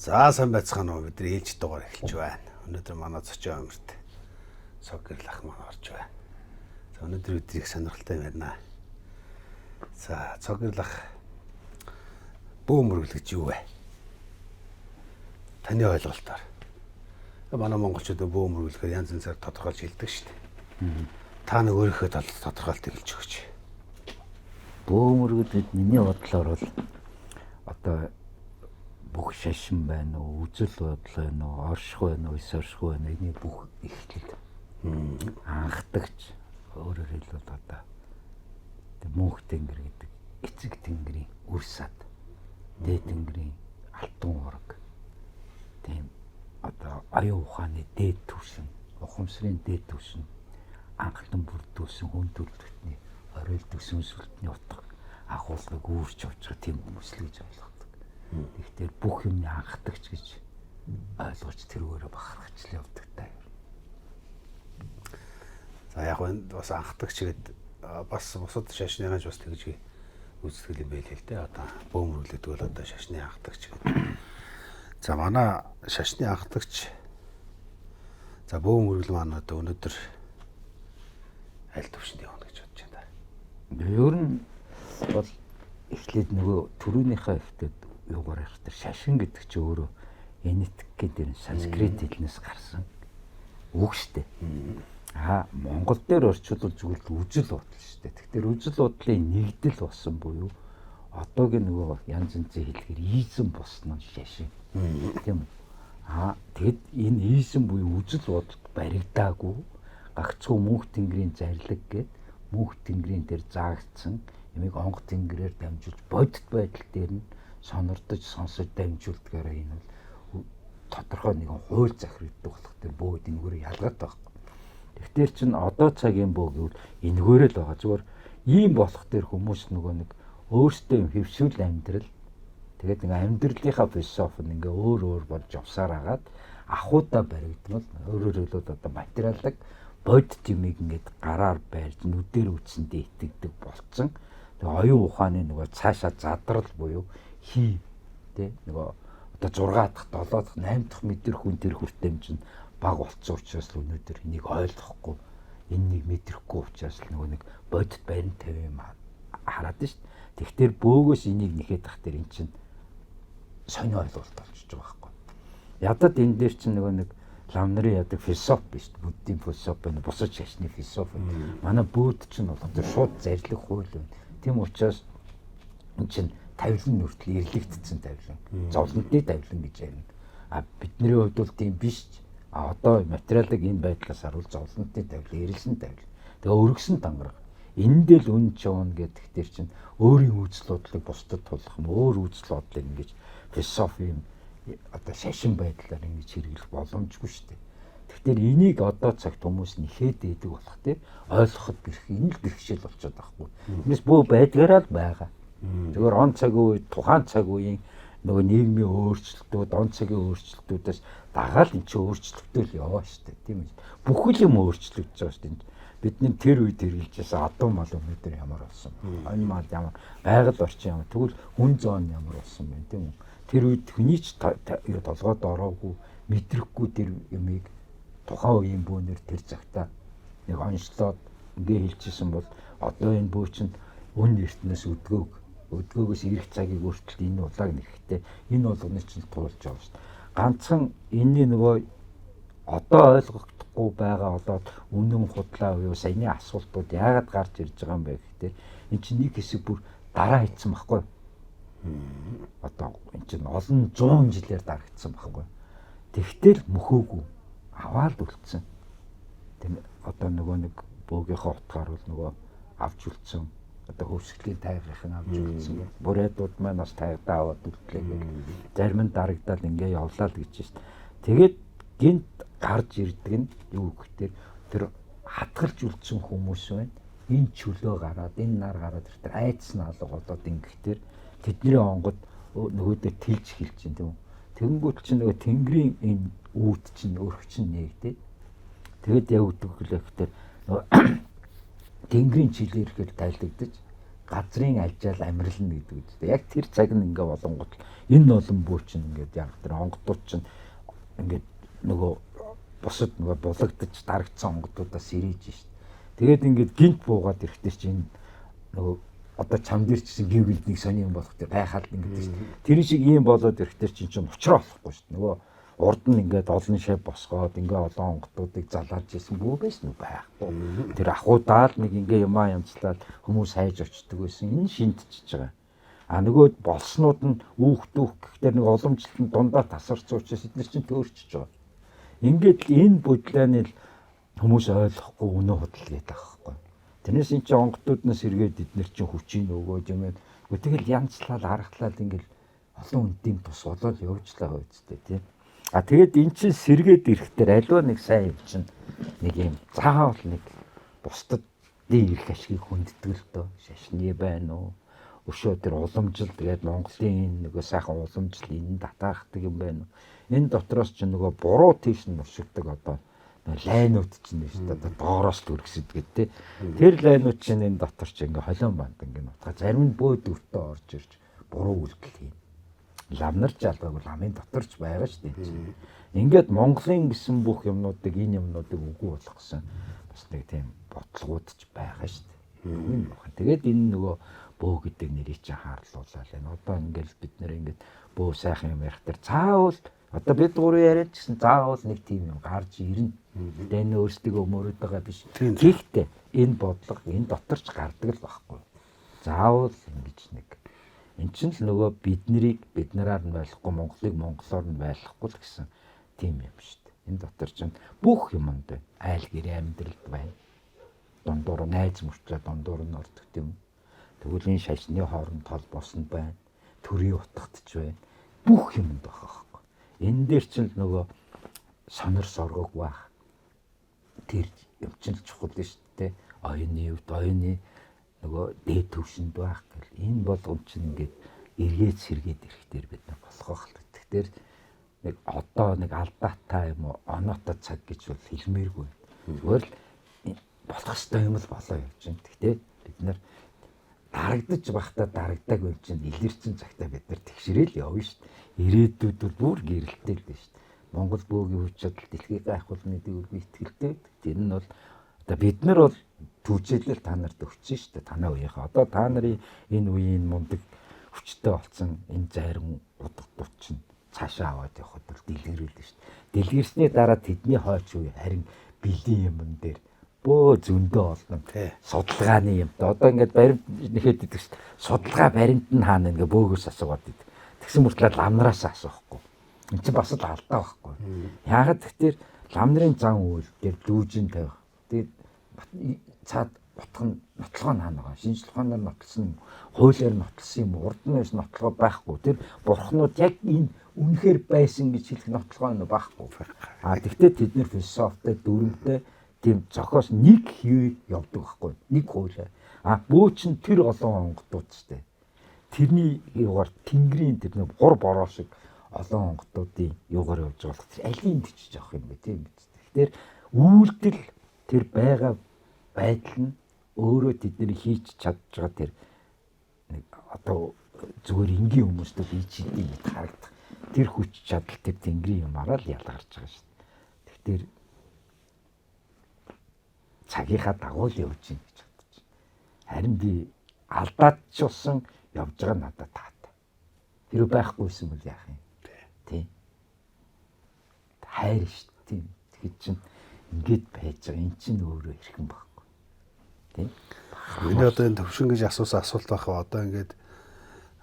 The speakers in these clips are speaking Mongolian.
За, сайн байцгаана уу? Бидний ээлж дугаар эхэлж байна. Өнөөдөр манай зочин өмөрт Цоггэрл ах маань орж байна. За, өнөөдөр өдөр их сонирхолтой юм байна. За, Цоггэрл ах, бөө мөргөл гэж юу вэ? Таны ойлголтоор. Манай монголчууд бөө мөргөлөөр янз янзаар тодорхойлж хэлдэг шүү дээ. Та нэг өөрийнхөө тодорхойлтыг хэлж өгөөч. Бөө мөргөл гэд миний бодлоор бол одоо бүх шашин байна уу, үзэл бодол байна уу, орших байна уу, эс орших байна уу, эний бүх эхлэл. Анхдагч, өөрөөр хэлбэл одоо мөнх тэнгэр гэдэг эцэг тэнгэрийн үр сад, дээд тэнгэрийн алтан уураг, тийм одоо оюун ухааны дээд түвшин, ухамсарын дээд түвшин, анхлан бүрдүүлсэн хүн төрөлхтний оройлдсон сүлтний утга агуулгыг үүрч явж байгаа тийм хүмүүс л гэж ойлгодог. Тэгэхээр бүх юмны анхдагч гэж ойлгож тэрүүгээрээ бахархаж л явдаг та. За, яг энэ бас анхдагч гэд бас бусад шашныхаа ч бас тэгж үзтгэл юм байл л дээ. Одоо бөөмөргөл гэдэг бол одоо шашны анхдагч гэдэг. За, манай шашны анхдагч, за, бөөмөргөл маань одоо өнөөдөр аль төвшөнд явна гэж бодож байна та? Ер нь бол эхлээд нөгөө түрүүнийхээ ихтэд юугаар явах тэр шашин гэдэг чинь өөрөө энэтхэг гэдэг санскрит хэлнээс гарсан үг шүү дээ. Аа, Монгол дээр орчуулвал зүгээр л үзэл бодол шүү дээ. Тэгэхээр үзэл бодлын нэгдэл болсон буюу одоогийн нөгөө янз янзын хэлгээр ийзэн болсон нь шашин. Тийм үү? Аа, тэгэд энэ ийзэн буюу үзэл бодолд баригдаагүй гагцхүү мөнх тэнгэрийн зарлиг гээд мөнх тэнгэрийн дээр заагдсан ямиг онгод тэнгэрээр дамжуулж бодит байдал дээр нь сонордож сонсож дамжуулдгаараа энэ бол тодорхой нэгэн хууль захирагддаг болох тэр бөөд энэгээр ялгардаг байхгүй. Тэгэхээр чин одоо цагийн бөө гэвэл энэгээр л байгаа. Зүгээр ийм болох тэр хүмүүс нөгөө нэг өөрсдөө юм хэвшүүл амьдрал, тэгээд нэг амьдралынхаа философи нь ингээ өөр өөр болж явсаар агаад ахуйдаа баригдмал, өөрөөр хэлбэл одоо материалыг бодит юмыг ингээд гараар байрж нүдээр үтсэндээ итгэдэг болцсон. Тэгээ оюун ухааны нөгөө цаашаа задрал буюу хий тэ нөгөө одоо 6 дахь, 7 дахь, 8 дахь мэдэр хүн тэр хүртээмж нь баг болцсон учраас л өнөөдөр энийг ойлгохгүй, энэ нэг мэдрэхгүй учраас л нөгөө нэг бодит барин тавь юм хараад нь шүү дээ. Тэгэхээр бөөгөөс энийг нэхэд ах тэр эн чинь сонио ойлголт болчихж байгаа байхгүй. Ядад энэ дээр чинь нөгөө нэг лам нарын ядаг философи биш, буддийн философи байна, бусад шашны философи. Манай бөөд чинь бол тэр шууд зарлиг хууль байна. Тийм учраас эн чинь тавилан нүртэл эрлэгдсэн тавилан, зовлонтны тавилан гэж ярина. А бидний хувьд бол тийм биш. А одоо материалыг энэ байдлаас харуул зовлонтны тавилан, эрэлсэн тавилан. Тэгээ өргөсөн тангараг. Эндээ л үн чуун гэдэг тэр чинь өөрийн үзэл бодлыг бусдад тулах юм, өөр үзэл бодлыг ингэж философи юм одоо шашин байдлаар ингэж хэрэглэх боломжгүй шүү дээ. Тэгэхээр энийг одоо цагт хүмүүс нэхэд идэг болох те ойлгоход бэрх, энэ л бэрхшээл болчиход байхгүй. Тэрнээс бөө байдгаараа л байгаа. Зүгээр он цагийн үед тухайн цаг үеийн нөгөө нийгмийн өөрчлөлтүүд, он цагийн өөрчлөлтүүдээс дагаал эн чинь өөрчлөгдөөл яваа шүү дээ. Тийм үү? Бүхэл юм өөрчлөгдөж байгаа шүү дээ. Бидний тэр үед хэрэгжилжсэн адуу мал өнөөдөр ямар болсон бэ? Онь мал ямар, байгаль орчин ямар, тэгвэл хүн зоон ямар болсон бэ? Тийм үү? Тэр үед хүний ч юу толгойд ороогүй, мэдрэхгүй тэр юмыг тухайн үеийн бөөнөр тэр цагта нэг онцлоод ингээ хэлжсэн бол одоо энэ бөө чинь өн эртнээс өдгөөгөөс ирэх цагийг хүртэл энэ улааг нэхтэй энэ болгоны чинь туулж байгаа шүү дээ. Ганцхан энэний нөгөө одоо ойлгохдохгүй байгаа болоод үнэн худлаа буюу саяны асуултууд яагаад гарч ирж байгаа юм бэ гэхээр эн чинь нэг хэсэг бүр дараа хийцэн байхгүй. Одоо эн чинь олон зуун жилээр дарагдсан байхгүй. Тэгтэл мөхөөгүй аваад үлдсэн. Тийм, одоо нөгөө нэг бөөгийнхөө утгаар бол нөгөө авч үлдсэн. Одоо хөвсгөлийн тайгынхан авч үлдсэн. Бурайдууд маань бас тайгадаа аваад үлдлээ гэх. Зарим нь дарагдаад ингээ явлаа л гэж шин. Тэгээд гинт гарч ирдэг нь юу гэхээр тэр хатгалж үлдсэн хүмүүс байна. Энэ чөлөө гараад, энэ нар гараад тэр айдас нь алга болоод ингэхтэр тэдний онгод нөгөөдөө тэлж эхэлж чинь, тийм үү. Тэгэнгүүт чинь нөгөө тэнгэрийн энэ үүд чинь өрх чинь нээгдээд тэгэд яг өгдөг гэлээ гэхээр нөгөө тэнгэрийн чилээр ихэд тайлагдаж Газрын алжаал амирлна гэдэг үстэй. Яг тэр цаг нь ингээ болонгот энэ олон бүү чинь ингээд яг тэр онгодууд чинь ингээд нөгөө бусад нөгөө булагдаж дарагдсан онгодуудаас сэрийж шít. Тэгээд ингээд гинт буугаад ирэхдээ чинь нөгөө одоо чам дээр ч гэсэн гів гинт нэг сони юм болох тэр гайхаад ингээд шít. Тэр шиг ийм болоод ирэхдээ чинь чинь учраа болохгүй шít. Нөгөө урд нь ингээд олон шив босгоод ингээ олон онгодуудыг залааж исэн бүү байсан уу байхгүй. Тэр ахуудаал нэг ингээ юмаа янзлаад хүмүүс хайж очдөг байсан. Энэ шинтчихэж байгаа. А нөгөө болснууд нь үүх дүүх гэхтэр нэг уламжлалт нь дундаа тасарсан учраас эдгээр чинь төөрчөж байгаа. Ингээд л энэ бодлооны л хүмүүс ойлгохгүй үнэ худал гэдэг аахгүй. Тэрнээс эн чинь онгодууднаас эргээд эднэр чинь хүчийг өгөөд юм. Тэгэл янзлал аргатлал ингээл олон хүнтийн тус болоод явжлаа үсттэй тийм. А тэгээд эн чинь сэргээд ирэхдээ аливаа нэг сайн юм чинь нэг юм заавал нэг бусдад эрх ашигыг хүнддэг л дөө. Шашны байна уу? Өшөө тэр уламжил тэгээд Монголын нөгөө сайхан уламжил энэ татаахдаг юм байна уу? Энэ дотроос чинь нөгөө буруу тийш нь уршигдаг одоо лайнууд чинь шүү дээ. Одоо доороос л үргэсэд гэдэг те. Тэр лайнууд чинь энэ дотор чинь ингээ холион банд ингээ нутгаа зарим нь бөө дүртээ орж ирж буруу үйлдэл хийн. Лам нар ч ялгаагүй ламын дотор ч байгаа шүү дээ. Ингээд Монголын гэсэн бүх юмнуудыг энэ юмнуудыг үгүй болох гэсэн бас нэг тийм бодлогууд ч байгаа шүү дээ. Юу юм бэ? Тэгээд энэ нөгөө бөө гэдэг нэрийг чинь хаарлуулаад байна. Одоо ингээл бид нэр ингээд бөө сайхан юм ярих тэр заавал одоо бид гурав яриад ч гэсэн заавал нэг тийм юм гарч ирнэ. Тэгээд энэ өөрсдөө мөрөд байгаа биш. Гэхдээ энэ бодлого энэ дотор ч гардаг л байхгүй. Заавал ингэж нэг эн чинь л нөгөө биднэрийг биднэрээр нь байхгүй Монголыг монголоор нь байхгүй л гэсэн тийм юм шүү дээ. Энэ дотор чинь бүх юмд байна. Айл гэрээ амьдралд байна. Дундуур найз мөртлөө дундуур нь ордог юм. Тэгвэл энэ шашны хооронд холбоос нь байна. Төрийн утгад ч байна. Бүх юмд байх байхгүй. Энэ дээр чинь л нөгөө сонор соргог байх. Тэр юм чинь л чухал шүү дээ. Оюуны хувьд оюуны нөгөө дээд төвшөнд байх гэл энэ болгон чинь ингээд эргээд сэргээд ирэх дээр бид нар болох байх л. Тэгэхээр нэг одоо нэг алдаатай юм уу оноотой цаг гэж бол хэлмээргүй. Зүгээр л болох ёстой юм л болоо явж байна. Гэхдээ бид нар дарагдаж байхдаа дарагдаг юм чинь илэрсэн цагтаа бид нар тэгшрээл явна шүү дээ. Ирээдүйд бол бүр гэрэлтэй л дээ шүү дээ. Монгол бөөгийн хүч чадал дэлхийг гайхуулна гэдэг үгүй итгэлтэй. Тэр нь бол одоо бид нар бол түүжээлэл та нарт өгсөн шүү дээ. Танай үеийнхээ. Одоо та нарын энэ үеийн мундаг хүчтэй болсон энэ зайран удагдууд чинь цаашаа аваад явхад бол дэлгэрүүлнэ шүү дээ. Дэлгэрсний дараа тэдний хойч үе харин бэлэн юмн дээр бөө зөндөө олон судалгааны юм. Одоо ингээд баримт нэхэд идэг шүү дээ. Судалгаа баримт нь хаана ингээ бөөгөөс асуугаад идэг. Тэгсэн мөртлөө ламнараас асуухгүй. Энд чинь бас л алдаа байхгүй. Яагаад тэгэхээр лам нарын зан үйл дээр дүүжин тавих. Тэгээд цаад утга нь нотлогоо нь хаана байгаа. Шинжлэх ухаанаар нотлсон юм, хуулиар нотлсон юм, урд нь байсан нотлогоо байхгүй. Тэр бурхнууд яг энэ үнэхээр байсан гэж хэлэх нотлогоо нь байхгүй. А тэгтээ тэд нэр философитой, дүрмтэй тийм зохиос нэг хий явдаг байхгүй. Нэг хуулиар. А бөө чин тэр олон онгодууд ч тийм. Тэрний юугаар тэнгэрийн тэр нэг гур бороо шиг олон онгодуудын юугаар явж байгаа болох тэр алийн төчж явах юм бэ тийм биз. Тэгэхээр үйлдэл тэр байгаа байдал нь өөрөө тэдний хийж чадж байгаа тэр нэг одоо зүгээр энгийн хүмүүст бол хийж идэв мэт харагдах. Тэр хүч чадал тэр тэнгэрийн юмараа л ялгарч байгаа шүү дээ. Тэгэхээр цагийнхаа дагуу л явж гин гэж бодож байна. Харин би алдаад ч болсон явж байгаа надад таатай. Тэр байхгүйсэн бол яах юм? Тий. Хайр шүү дээ. Тийм. Тэгэхэд чинь ингээд байж байгаа. Эн чинь өөрөө хэрхэн байхгүй. Тий. Миний одоо энэ төвшин гэж асуусан асуулт байх. Одоо ингээд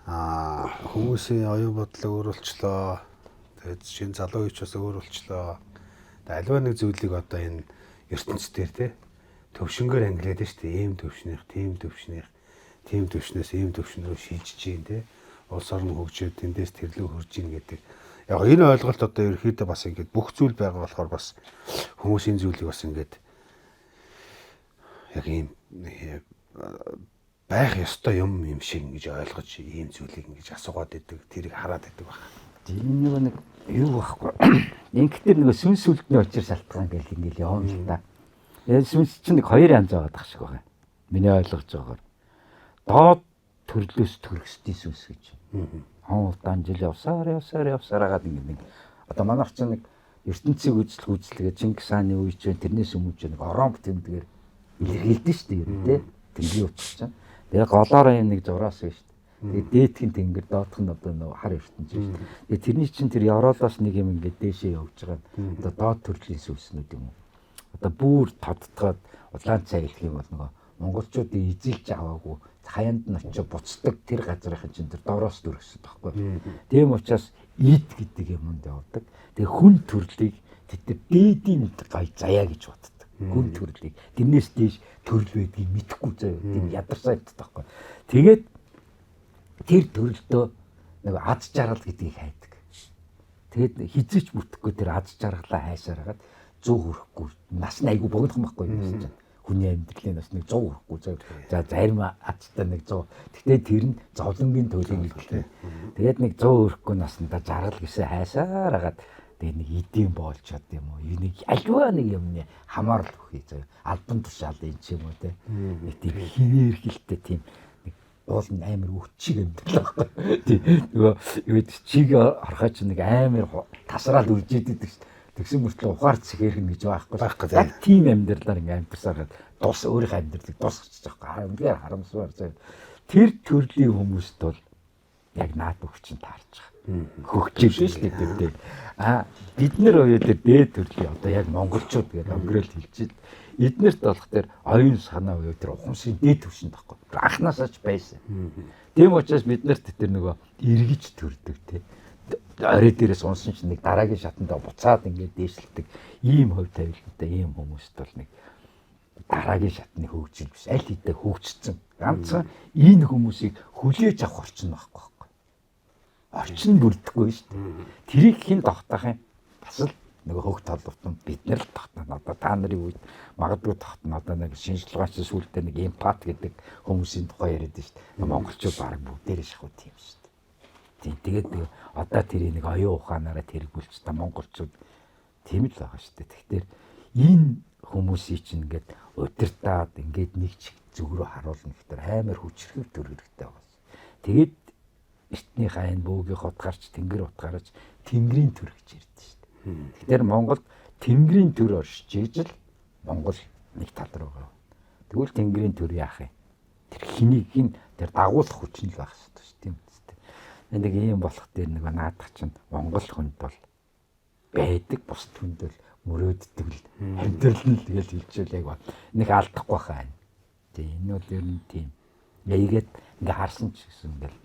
хүмүүсийн оюун бодлоо өөрчлөлөө. Тэгээд шинэ залуу үеч бас өөрчлөлөө. Тэгээд аливаа нэг зүйлийг одоо энэ ертөнц дээр тий төвшөнгөөр ангилаад нь шүү дээ. Ийм төвшнийх, тийм төвшнийх, тийм төвшнөөс ийм төвшин рүү шилжиж гин тий. Улс орн хөгжөөд тэндээс тэрлүү хөрж гин гэдэг. Яг энэ ойлголт одоо ерөөхдөө бас ингээд бүх зүйл байгаа болохоор бас хүмүүсийн зүйлийг бас ингээд яг ийм байх ёстой юм юм шиг ингэж ойлгож ийм зүйлийг ингэж асуугаад идэг, тэрийг хараад идэг баг. Энэ нэг юу байхгүй. Инх дээр нөгөө сүнс сүлдний учир шалтгаан гэл ингээл явна л та. Яг сүнс чинь нэг хоёр янз байгаа шиг байгаа. Миний ойлгож байгаагаар. Доод төрлөөс төрөсдийн сүнс гэж. Он удаан жил явсаар явсаар явсаар хагаад ингэ нэг одоо манайх чинь нэг ертөнцийг үзлэх үзлэгээ Чингис хааны үе чинь тэрнээс өмнө чинь нэг оромб тэмдгээр илэрхийлдэж шүү дээ ер нь тий. Тэнгэрийн утга чинь. Тэгээ голоороо юм нэг зураас шүү дээ. Тэгээ дээдх нь тэнгэр, доодох нь одоо нөгөө хар ертөнц шүү дээ. Тэгээ тэрний чинь тэр ёроолоос нэг юм ингээд дээшээ явж байгаа нь одоо доод төрлийн сүнснүүд юм уу. Одоо бүр тодтогоод улаан цай хэлэх юм бол нөгөө монголчуудын эзэлж аваагүй хаяанд нь очиж буцдаг тэр газрынхын чинь тэр дороос дүрхсэн байхгүй. Тийм учраас ид гэдэг юмд явдаг. Тэгээ хүн төрлийг тэд нар дээдийн гай заяа гэж боддог. Хүн төрлийг тэрнээс дээш төрөл байдгийг мэдэхгүй заяа. Тийм ядарсан юмд байхгүй. Тэгээд тэр төрөлдөө нэг аз жаргал гэдгийг хайдаг. Тэгээд хизээч бүтэхгүй тэр аз жаргалаа хайсаар хагаад 100 хүрэхгүй нас нь айгүй богинохон байхгүй юм чинь. Хүний амьдралын нас нэг 100 хүрэхгүй зав. За зарим азтай нэг 100. Гэхдээ тэр нь зовлонгийн төлөв гэдэг. Тэгээд нэг 100 хүрэхгүй наснда жаргал гэсэн хайсаар хагаад тэгээд нэг эдийн боолчод юм уу. Нэг альва нэг юмны хамаарал өгье зав. Албан тушаалын ч юм уу те. Нэг тийм хിവэрхэлтэй тийм уул нь амар өвчиг амьдрал байхгүй. Тий. Нөгөө юу гэдэг чиг орхоо чи нэг амар тасраал үржээд идэг шүү дээ. Тэгсэн мөртлөө ухаар цэхэрхэн гэж байхгүй. Яг тийм амьдралаар ингээм амьдарсаар дус өөрийнхөө амьдралыг дуусгачих байхгүй. Үнэхээр харамсвар заяа. Тэр төрлийн хүмүүст бол яг наад өгчин таарч байгаа. Хөгжил шүү дээ тэр. А бид нар оюу тэр дээд төрлийн одоо яг монголчууд гэдэг өнгөрөөл хэлчихээд эднэрт болох тэр оюун санаа буюу тэр ухамсарын дээд түвшинд байхгүй. Анхнаасаа ч байсан. Тийм учраас бид нарт тэр нөгөө эргэж төрдөг те. Орой дээрээс унсан чинь нэг дараагийн шатандаа буцаад ингээд дээшлдэг ийм хувь тавилантай ийм хүмүүст бол нэг дараагийн шатны хөгжил биш. Аль хэдийн хөгжсөн. Ганцхан энэ хүмүүсийг хүлээж авах орчин байхгүй байхгүй. Орчин бүрдэхгүй шүү дээ. Тэрийг хэн тогтоох юм? Бас л нөгөө хөг толботон бид нар л тогтно. Одоо та нарын үед магадгүй тогтно. Одоо нэг шинжилгээч сүүлдээ нэг эмпат гэдэг хүмүүсийн тухай яриад шүү дээ. Монголчууд баг бүгдээрээ шахуу тийм шүү дээ. Тийм тэгээд одоо тэрийг нэг оюун ухаанаараа тэргүүлж та монголчууд тийм л байгаа шүү дээ. Тэгэхээр энэ хүмүүсийг чинь ингээд удирдаад ингээд нэг чиг зүг рүү харуулна гэхээр амар хүчрхэг төр хэрэгтэй байгаа. Тэгээд эртний хайн бөөгийн хот гарч тэнгэр утгаарч тэнгэрийн төр гэж ярьдэн шүү дээ. Тэгэхээр Монголд тэнгэрийн төр оршиж ижил Монгол нэг тал руугаа. Тэгвэл тэнгэрийн төр яах юм? Тэр хэнийг нь тэр дагуулах хүч нь л байх хэрэгтэй шүү дээ. Тийм үстэй. Нэг ийм болох дээр нэг наадах чинь Монгол хүнд бол байдаг, бусд хүнд бол мөрөөддөг л амьдрал нь л тэгэл хэлчихвэл яг нэг алдахгүй хаа. Тийм энэ бол ер нь тийм. Яйгээд ингээ харсан ч гэсэн ингээл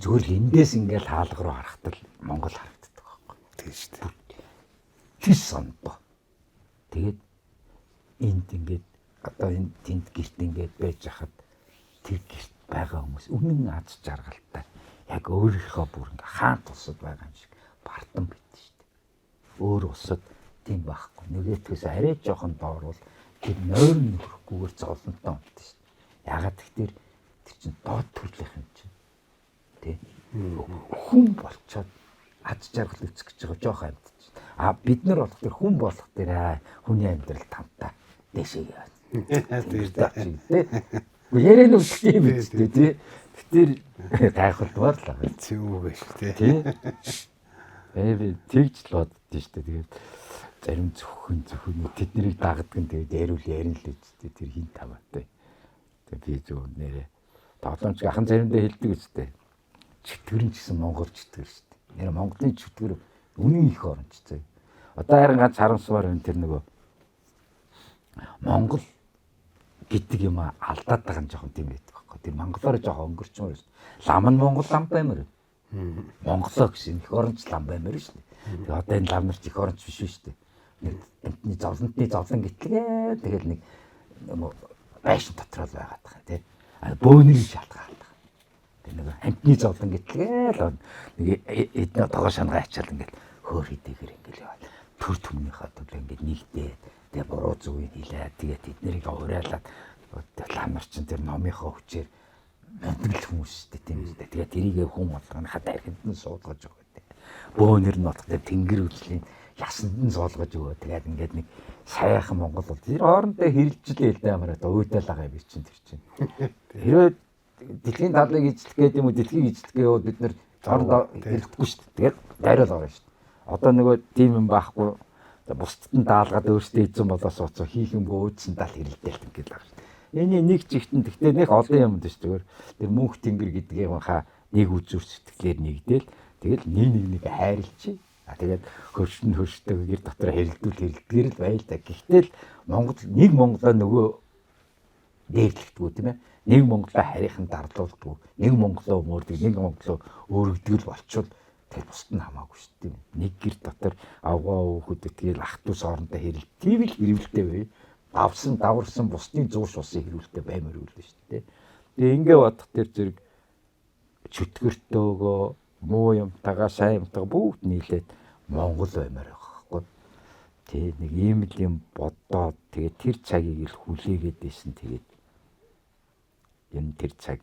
зүгээр л эндээс ингээл хаалга руу харахад л Монгол харагддаг байхгүй. Тийм шүү дээ. Тис ондоо. Тэгээд энд ингээд одоо энэ тэнд гэрт ингээд байж хахад тэр гэрт байгаа хүмүүс үнэн аз жаргалтай яг өөрийнхөө бүр ингээ хаан тусад байгаа юм шиг бартан байд шүү дээ. Өөр улсад тийм байхгүй. Нэгэтгээс арай жоохон доор бол тэр нойрон нөхрөхгүйгээр зовлонтой унтдаг шүү дээ. Ягаад тэгэхээр тэр чинь доод төрлийнх юм чинь. Тэ. Хүн болчоод аз жаргал үүсгэж гэж байгаа жоох амьд чинь. А бид нар болох тэр хүн болох тэр хүний амьдрал тамтай дэшээ яваа. Тийм дээ. Уу яриа нь үгүй юм биз дээ тий. Тэр гайхалдмаар л байгаа. Зөв үг шүү дээ. Тий. Би тэгж л боддоо шүү дээ. Тэгээд зарим зөвхөн тэднийг дагдаг нь тэгээд яриул ярина л үсттэй тэр хин тамаатай. Тэгээд би зөв нэрээ тоглоомч ахан заримдаа хэлдэг үсттэй. Чөтгөр нь ч гэсэн монгол чөтгөр шүү дээ. Нэр Монголын чөтгөр үнэн их оронч зөө. Одоо харин ганц харамсмаар байна тэр нөгөө Монгол гэдэг юм алдаад байгаа нь жоохон тийм байдаг байхгүй. Тэр монголоор жоохон өнгөрчмөр шүү дээ. Лам нь монгол лам баймар. Монголоо гэсэн их оронч лам баймар шүү дээ. Тэгээ одоо энэ лам нар ч их оронч биш шүү дээ. Нэг амтны зовлонтны зовлон гэтлгээ тэгэл нэг байшин дотор л байгаад байгаа тий. А бөөнөрийн шалтгаалдаг. Тэр нэг амтны зовлон гэтлгээ л нэг эдний тогоо шангаа ачаал ингээл хөөр хидээгэр ингээл яваад төр түмнийхээ төлөө ингээд нэгдээд тэгээ буруу зүгийг хилээд тэгээ тэднийг уриалаад лам нар чинь тэр номынхоо хүчээр мундаг хүмүүс шүү дээ тийм үү. Тэгээ тэрийг хүн болгоныхаа дархинд нь суулгаж өгöd. Бөөнөр нь болох тэр тэнгэр үйлчлийн ясанд нь суулгаж өгөө. Тэгээд ингээд нэг сайхан Монгол бол тэр хоорондоо хэрэлжлээ л дээ ямар одоо уйдаал байгаа юм чинь тэр чинь. Хэрвээ дэлхийн талыг эзлэх гэдэг юм уу дэлхийг эзлэх гэвэл бид нэр хоорондоо хэрэлдэхгүй шүү дээ. Тэгээд дайрал орно шүү дээ. Одоо нөгөө тийм юм байхгүй бусдад нь даалгаад өөрсдөө эзэн болоо сууцсан хийх юмгүй өөдсөн тал хэрэлдээл ингээд л байгаа шүү дээ. Эний нэг чигтэн гэхдээ нэг олон юм дэш зүгээр тэр мөнх тэнгэр гэдэг юм хаа нэг үзүүр сэтгэлээр нэгдэл тэгэл нэг нэг нэг хайрлчих. А тэгээд хөршин хөрштэйг гэр дотор хэрэлдүүл хэрэлдгээр л байл та. Гэхдээ л Монгол нэг Монголоо нөгөө дээрлэхдэггүй тийм ээ. Нэг Монголоо харийнхан дарлуулдаггүй. Нэг Монголоо мөрдөг, нэг Монголоо өөрөгдөг л болчвол тэгэл бусд нь хамаагүй шүү дээ. Нэг гэр дотор авгаа хүүхэд тэгэл ах дүүс хоорондоо хэрэл. Тийм л хэрвэлтэй бай. Давсан, даварсан бусдын зууш усын хэрвэлтэй баймаар үлдэн шүү дээ. Тэгээ ингээ бодох тэр зэрэг чөтгөртөөгөө муу юмтайгаа сайн юмтайгаа бүгд нийлээд Монгол баймаар байгаа байхгүй. Тэ нэг ийм л юм бодоод тэгээ тэр цагийг л хүлээгээд байсан. Тэгээд энэ тэр цаг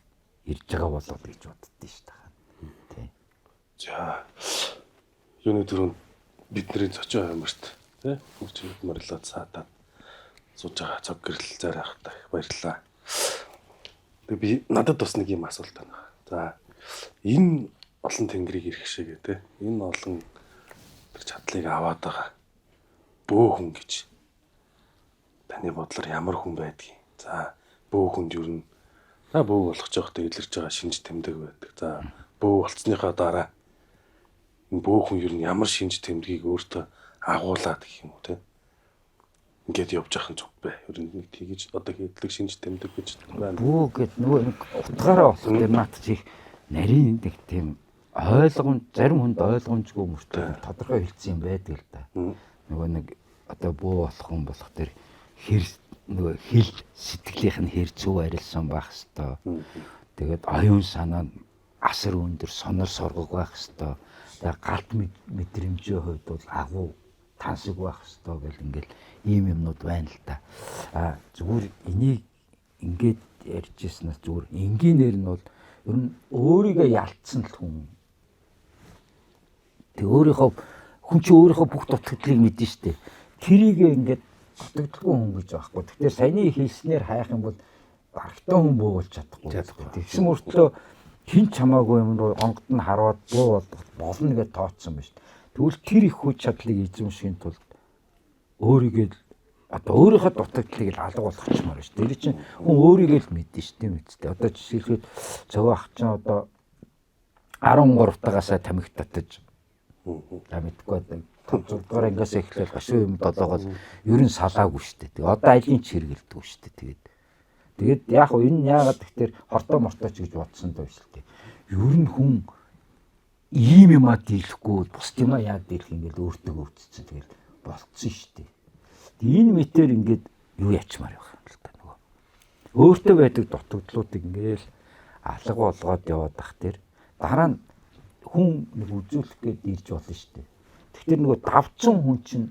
ирж байгаа болоо гэж боддөө шүү дээ. Тэ. За. Юуны түрүүнд бидний зочин хаймарт тий хурц морилоо цаатаад сууж байгаа цог гэрэл зарайхтай баярлалаа. Тэгээ би надад бас нэг юм асуулт байна. За энэ олон тэнгэрийг ирэх шигээ тий энэ олон тэр чадлыг аваад байгаа бөө хүн гэж таны бодлоор ямар хүн байдгийг. За бөө хүнд ер нь за бөө болох ч явахдаа илэрч байгаа шинж тэмдэг байдаг. За бөө болцсныхаа дараа энэ бөө хүн ер нь ямар шинж тэмдгийг өөртөө агуулад гэх юм уу те. Ингээд явж явах нь зүг бэ. Ер нь нэг тэгэж одоо хийдэг шинж тэмдэг гэж байна. Бөө гэд нөгөө нэг утгаараа болох тэр наад чи их нарийн нэг тийм ойлгомж зарим хүнд ойлгомжгүй мөртлөө тодорхой хэлсэн юм байдаг л да. Нөгөө нэг одоо бөө болох хүн болох тэр хэр нөгөө хэл сэтгэлийнх нь хэр зөв арилсан байх хэвээр. Тэгээд оюун санаа нь асар өндөр сонор соргог байх хэвээр. Тэгээд галт мэдрэмжийн хувьд бол агуу тансаг байх хэвээр гэл ингээл ийм юмнууд байна л да. А зүгээр энийг ингээд ярьж ирснээс зүгээр энгийнээр нь бол ер нь өөрийгөө ялцсан л хүн. Тэг өөрийнхөө хүн чинь өөрийнхөө бүх дутагдлыг мэднэ штэ. Тэрийг ингээд дутагдalгүй хүн гэж байхгүй. Тэгэхээр саяны хэлснээр хайх юм бол барагтаа хүн бөө болж чадахгүй. Тэгсэн мөртлөө хин ч хамаагүй юм руу онгод нь хараад бөө болно гэж тооцсон байна шүү дээ. Тэгвэл тэр их хүч чадлыг эзэмшихийн тулд өөрийгөө одоо өөрийнхөө дутагдлыг л алга болгочмоор шүү дээ. Тэр чинь хүн өөрийгөө л мэднэ шүү дээ мэдтэй. Одоо жишээлбэл цогоо ах чинь одоо 13 тагаасаа тамхи татаж та мэдгүй одоо 5 6 дугаар ангиас эхлээл гашуу юм долоогоос ер нь салаагүй шүү дээ. Тэгээ одоо алийн ч хэрэгэлдэггүй шүү дээ. Тэгээд яг хөө энэ яагаад тэгэхээр хортой мортой ч гэж бодсон даа биш л дээ. Ер нь хүн ийм юмаа дийлэхгүй бусд юмаа яа дийлэх ингээл өөртөө өвдсөн тэгэл болцсон шүү дээ. Тэгээ энэ мэтэр ингээд юу ячмаар байх юм л та нөгөө. Өөртөө байдаг дутагдлуудыг ингээл алга болгоод яваад ах тэр дараа нь хүн нэг үзүүлэх гээд ирж болно шүү дээ. Тэгэхээр нөгөө давцсан хүн чинь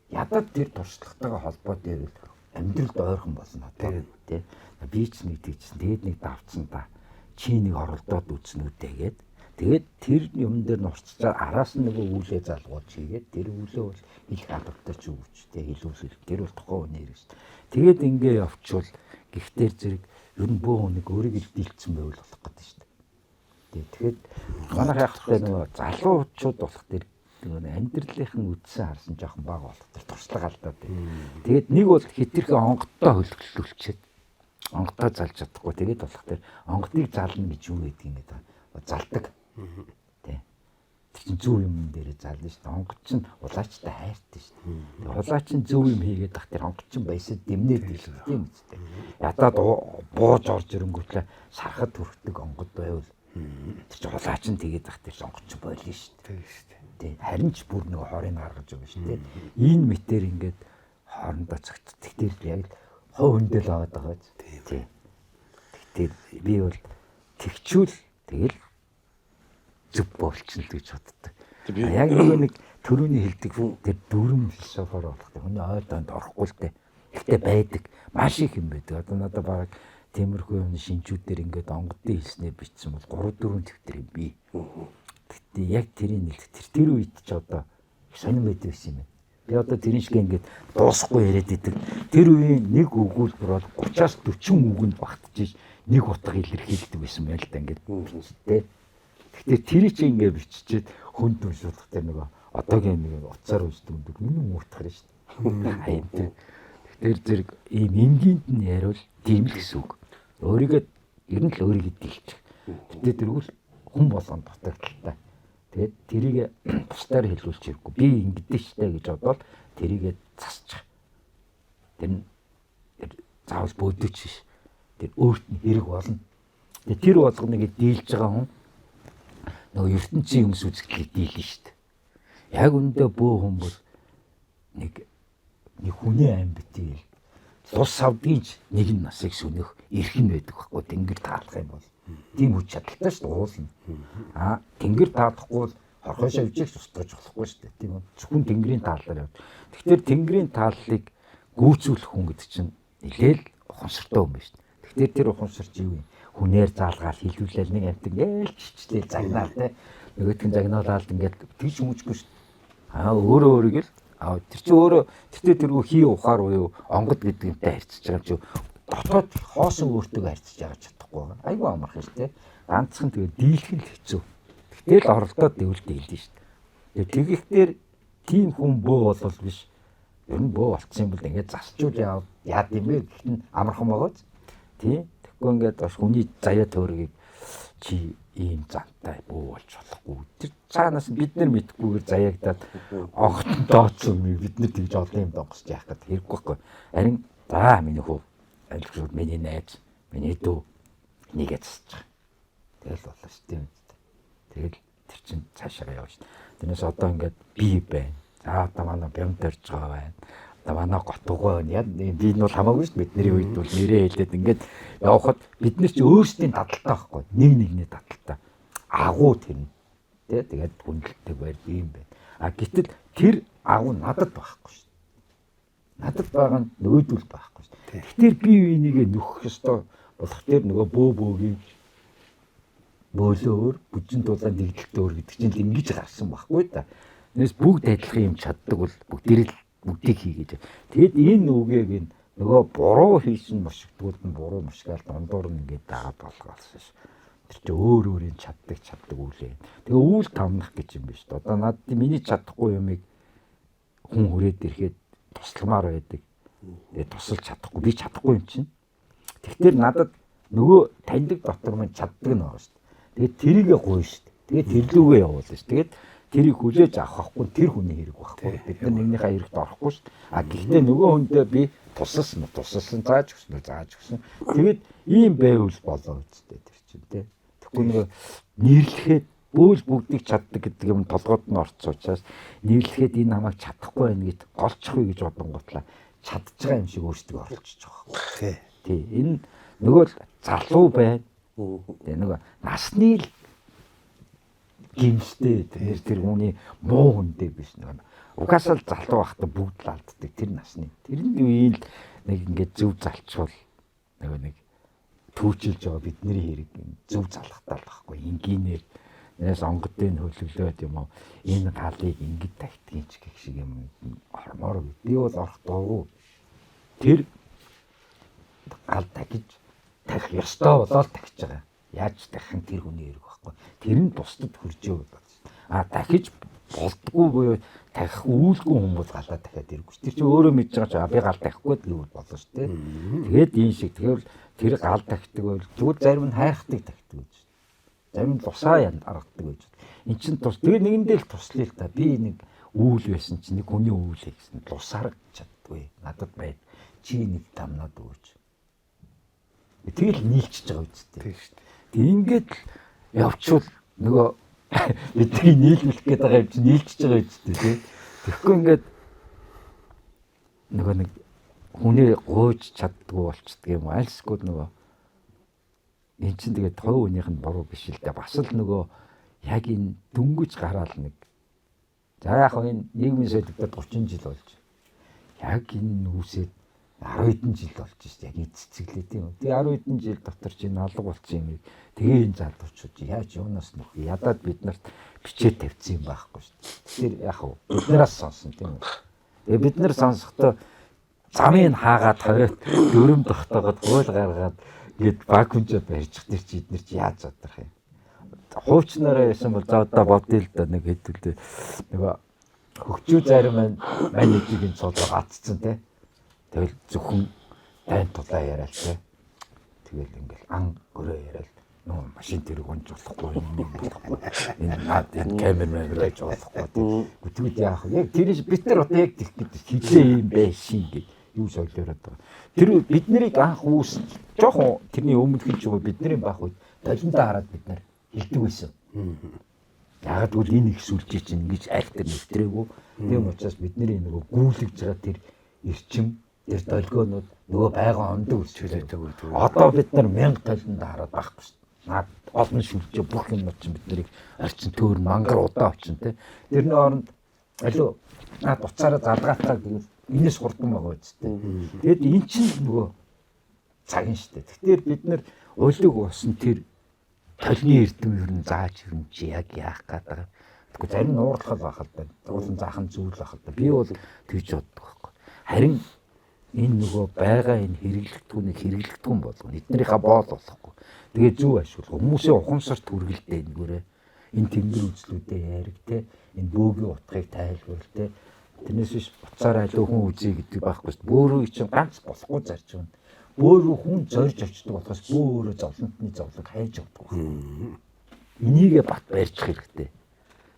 ядаад тэр туршлагатайгаа холбоотой ирвэл амьдралд ойрхон болно тий. Би ч нэг тэгжсэн. Тэгээд нэг давцсан та. Чи нэг оролдоод үзнэ үү тэгээд тэгээд тэр юм дээр нурцчаа араас нь нөгөө үүлээ залгуулж хийгээд тэр үүлээ бол хэлэх алдартай ч үгч тий хэлүүл тэр бол тухайн хүний хэрэг шүү дээ. Тэгээд ингээ явчвал гихтэр зэрэг ер нь бөө хүнийг өөрийг л дийлцсэн байвал болох гэдэг шүү дээ. Тэгэхээр манайх яхахтай нөгөө залуучууд болох тэр нөгөө амьдралынх нь үдсэн харсан жоохон бага болох тэр туршлага алдаад байна. Тэгээд нэг бол хитрхи онгодтой хөлөглүүлчихэд онгодтой залж чадахгүй тэгээд болох тэр онгодыг зална гэж юу гэдгийг ингээд залдаг. Тэ. Тэр чинь зөв юм дээр зална шүү дээ. Онгод чинь улаачтай хайртай шүү дээ. Тэгээд улаач чинь зөв юм хийгээд ах тэр онгод чинь баясад дэмнээд хэлдэг тийм үстэй. Ядаад бууж орж ирэнгүүтлээ сархад хүрхдэг онгод байвал тэр чинь улаач нь тэгээд ах тэр онгод чинь болно шүү дээ. Тийм шүү дээ. Тэ. Харин ч бүр нэг хорыг гаргаж байгаа шүү дээ. Энэ мэтэр ингээд хоорондоо цогцдог. Тэр яг л хувь хүндэл аваад байгаа биз. Тий. Тэгтэл би бол тэгчүүл тэгэл зөв болчихно л гэж боддог. Яг нэг төрөүний хэлдэг тэр дүрм философоор болох тэр хүний ой донд орохгүй л дээ. Гэхдээ байдаг. Маш их юм байдаг. Одоо надад бараг тиймэрхүү юм шинжүүдээр ингээд онгодын хэлснээр бичсэн бол 3 4 дэвтэр юм бий. Тэгтээ яг тэрийг нэлдэг. Тэр үед ч одоо Их сонирн байдаг гэсэн юм байна. Би одоо тэрэн шиг ингээд дуусахгүй яриад идэг. Тэр үеийн нэг өгүүлбэр бол 30-аас 40 үгэнд багтж нэг утга илэрхийлдэг байсан байл та ингээд тэ. Гэхдээ тэр чи ингээд биччихээд хүнд уншуулах тэр нөгөө одоогийн нэг утсаар уншдаг юм үнэн уутахар шүү дээ. Хаяа тэр. Тэгэхээр зэрэг ийм энгийнт нь яриул тийм л гэсэн үг. Өөрийгөө ер нь л өөрийгөө дийлчих. Гэтэ тэргүүл хүн болгон дутагдaltaй. Тэгээд тэрийг бусдаар хэлүүлж хэрэггүй. Би ингэдэж штэ гэж бодвол тэрийг засчих. Тэр нь тэр заавал бөөдөж биш. Тэр өөрт нь хэрэг болно. Тэгээд тэр болгоныг дийлж байгаа хүн нөгөө ертөнцийн юмс үзэгдлийг дийлнэ штэ. Яг үндэ бөө хүн бол нэг хүний ам битгий тус авдгийг нэг нь насыг сүнэх эрх нь байдаг байхгүй тэнгэр таалах юм бол тийм хүч чадалтай шүү дээ уулна. Аа тэнгэр таалахгүй бол хорхоо шавжих устгаж болохгүй шүү дээ. Тийм үү? Зөвхөн тэнгэрийн тааллаар явж. Тэгэхээр тэнгэрийн тааллыг гүйцүүлэх хүн гэдэг чинь нэлээл ухамсартай хүн байна шүү дээ. Тэгэхээр тэр ухамсарч юу юм? Хүнээр заалгаал хилүүлээл нэг амт ингээл чичлээл загнаал те. Нөгөөх нь загнаалаад ингээд тэгж хүмүүжгүй шүү дээ. Аа өөрөө өөрийг л тэр чинь өөрөө тэртээ тэргүй хий ухаар буюу онгод гэдэг юмтай харьцаж байгаа юм чи дотоод хоосон өөртөө харьцаж байгаа чадахгүй байгаа. Айгүй амархан шүү дээ. Ганцхан тэгээ дийлэх нь хэцүү. Тэгтэл оролдоод дэвэл дийлдэ шүү дээ. Тэгээ тэгэхдээ тийм хүн бөө болвол биш. Ер нь бөө болцсон юм бол ингээд засчуул яад юм бэ гэхэд нь амархан байгаа биз? Тийм. Тэгэхгүй ингээд бас хүний заяа төөргийг чи ийм зантай бөө болж болохгүй. Тэр цаанаас бид нар мэдхгүйгээр заяагдаад огтон дооцсон юм бид нар тэгж олон юм донгосч яах гэдэг хэрэггүй байхгүй. Харин за миний хүү айлгшууд миний найз, миний дүү нэгээ засчих. Тэгэл болоо шүү дээ. Тэгэл тэр чинь цаашаа явна шүү дээ. Тэрнээс одоо ингээд би байна. За одоо манай бямд орж байгаа байна. Одоо манай готугой байна. Яг би нь бол хамаагүй шүү дээ. Бидний үед бол нэрээ хэлээд ингээд явхад бид нар чи өөрсдийн дадалтай байхгүй. Нэг нэгний дадалтай. Агуу тэр нь. Тэ тэгээд хүндэлдэг байр юм байна. А гэтэл тэр агуу надад байхгүй шүү дээ. Надад байгаа нь нөгөөдөл байхгүй шүү дээ. Тэгэхээр би энийгээ нөхөх ёстой болох тэр нөгөө бөө бөөгийн бөөлөө өөр, бүжин тулаан нэгдэлтэй өөр гэдэг чинь л ингэж гарсан байхгүй да. Тэрнээс бүгд адилхан юм чаддаг бол бүгдээр л бүгдийг хийгээд. Тэгэд энэ үгийг энэ нөгөө буруу хийсэн мушигдгууд нь буруу мушгаал дундуур нь ингээд дагаад болгоолсон ш. Тэр чинь өөр өөрийн чаддаг үлээ. Тэгээ үйл тамнах гэж юм биш үү? Одоо над миний чадахгүй юмыг хүн хүрээд ирэхэд тусламаар байдаг. Тэгээ тусалж чадахгүй би чадахгүй юм чинь. Тэгэхээр надад нөгөө таньдаг дотор минь чаддаг нь байгаа шүү дээ. Тэгээд тэрийгэ гуйна шүү дээ. Тэгээд тэрлүүгээ явуулна шүү. Тэгээд тэрийг хүлээж авах байхгүй тэр хүний хэрэг байхгүй. Бид нар нэгнийхээ хэрэгт орохгүй шүү дээ. А гэхдээ нөгөө хүндээ би тусалсан тусалсан зааж өгсөн зааж өгсөн. Тэгээд ийм байвал болоо үсттэй тэр чинь тий. Тэгэхгүй нөгөө нэрлэхэд бөөл бүгдийг чаддаг гэдэг юм толгойд нь орцсон учраас нэрлэхэд энэ намайг чадахгүй байна гэд голчихгүй гэж бодонгуутлаа чадж байгаа юм шиг өөртөө оролцож байгаа байхгүй. Тий. Энэ нөгөө л залуу байна. Тэгээ нөгөө насны л гимштэй тэр хүний муу хүндээ биш нөгөө угаасаа л залуу байхдаа бүгд л алддаг тэр насны. Тэр нь үеийн л нэг ингээд зөв залчвал нөгөө нэг түүчилж байгаа бидний хэрэг зөв залхтаа л байхгүй. Энгийнээр нээс онгодын хөлөглөөд юм уу энэ галыг ингэж тагтгийн ч гэх шиг юм ормоор би бол орох дургу. Тэр гал тагж тарих ёстой болоод тагч байгаа. Яаж тарих нь тэр хүний хэрэг байхгүй. Тэр нь бусдад хөржөө болоод. А дахиж болдгоо буюу тарих үүлгүй хүн бол галаа дахиад ирэхгүй. Тэр чинь өөрөө мэдж байгаа чи би гал тарихгүй гэвэл болно шүү дээ. Тэгээд ийм шиг тэгэхээр тэр гал тагтдаг бол зүгээр зарим нь хайрхдаг тагтдаг гэж. Зарим нь лусаа янд аргадаг гэж. Эн чинь тус тэгээ нэгэндээ л туслая л та. Би нэг үүл байсан чинь нэг хүний үүлээ гэсэн лусаар чаддгүй. Надад байд. Чи нэг дамнаад өгөөч. Тэгэл нийлчихэж байгаа үсттэй. Тийм шүү дээ. Тэг ингээд л явчвал нөгөө бидний нийлүүлэх гээд байгаа юм чинь нийлчихэж байгаа үсттэй тий. Тэгэхгүй ингээд нөгөө нэг хүний гуйж чаддгүй болчдөг юм альсгүй нөгөө эн чинь тэгээд хувь хүнийх нь буруу биш л дээ. Бас л нөгөө яг энэ дөнгөж гараал нэг. За яг энэ нийгмийн солигдоод 30 жил болж. Яг энэ үүсээд 10 хэдэн жил болж шít яг цэцэглээ тийм үү. Тэгээ 10 хэдэн жил дотор чинь алга болсон юм. Тэгээ энэ залуучууд яаж юунаас нөх ядаад бид нарт бичээд тавьсан юм байхгүй шүү дээ. Тэр яг уу бид нараас сонсон тийм үү. Тэгээ бид нар сонсохдоо замыг хаагаад хориот дүрм тогтоогод хууль гаргаад ингээд вакуумжууд барьчих тэр чи эднэр чи яаж задрах юм. Хуучнараа ясан бол за одоо бодъё л да нэг хэдүүлээ. Нөгөө хөгчүү зарим маань эжигийн цуглаа гаццсан те. Тэгэл зөвхөн дайн тулаа яриад те. Тэгэл ингээл ан өрөө яриад нөө машин тэрэг унж болохгүй юм болохгүй. Энэ наад энэ камер мамер байж болохгүй. Тэгвэл яах вэ? Яг тэр бид нар одоо яг тэгэх гэдэг хизээ юм байшин гэж юу соёлоороод байгаа. Тэр бид нарыг анх үүс жоохон тэрний өмнөх ч юм уу бидний байх үед толиндоо хараад бид нар хэлдэг байсан. Яг гэвэл энэ их сүлжээ чинь ингэж аль тэр нэвтрээгүй. Тийм учраас бидний нөгөө гүйлгэж байгаа тэр эрчим тэр долгионууд нөгөө байгаа ондог Чөлөөтэй үү. Одоо бид нар 1000 толиндоо хараад байхгүй шүү дээ. Наад олон сүлжээ бүх юм чинь бид нарыг орчин төөр мангар удаа очин те. Тэрний оронд алуу наад уцаараа залгаатаа гэвэл энэс хурдан байгаа үсттэй. Тэгэд эн чинь нөгөө цаг нь шүү дээ. Тэгэхээр бид нар улиг усан тэр толны эрдэм ер нь зааж ер нь чи яг яах гээд байгаа. Тэгэхгүй зарим нь уурлах байх л байна. Уулын заах нь зүйл байх л да. Би бол тэгж боддог байхгүй. Харин энэ нөгөө байгаа энэ хэрэглэгдэхүүнийг хэрэглэгдэхүүн болгоно. Эднэрийнхаа боол болохгүй. Тэгээ зөв ашиглах. Хүмүүсийн ухамсарт хүргэлтэй нэгээрээ энэ тэнгэр үзлүүдээ яриг те энэ бөөгийн утгыг тайлбарл те. Тэрнээс биш буцаараа аливаа хүн үзье гэдэг байхгүй шүү дээ. Бөөрөө чинь ганц болохгүй зарч байна. Бөөрөө хүн зорж очдөг болохоос бөө өөрөө зовлонтны зовлон хайж явдаг байна. Энийгээ бат барьчих хэрэгтэй.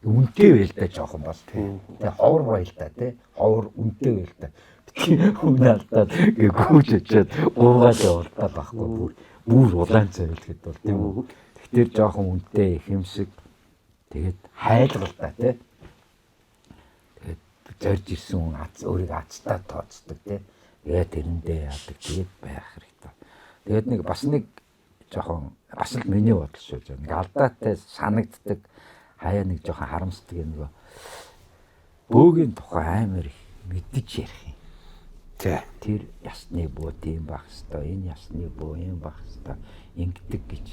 Үнэтэй байл та жоохон бас тий. Тэгээ ховор байл та тий. Ховор үнэтэй байл та. Хүн алдаад гээ гүйж очиад гуугаад явуултаа байхгүй бүр бүр улаан цайвал гэд бол тийм үү. Тэгэхээр жоохон үнэтэй ихэмсэг тэгээд хайлгал та тий. Тэгээд зорж ирсэн хүн аз өөрийгөө азтаа тооцдог тий. Тэгээд тэрэндээ яадаг тэгээд байх хэрэгтэй. Тэгээд нэг бас нэг жоохон бас л миний бодол шүү дээ. Нэг алдаатай санагддаг хаяа нэг жоохон харамсдаг юм нөгөө бөөгийн тухай амар их мэдэж ярих юм. Тий. Тэр ясны бөө тийм байх хэвээр, энэ ясны бөө юм байх хэвээр ингэдэг гэж.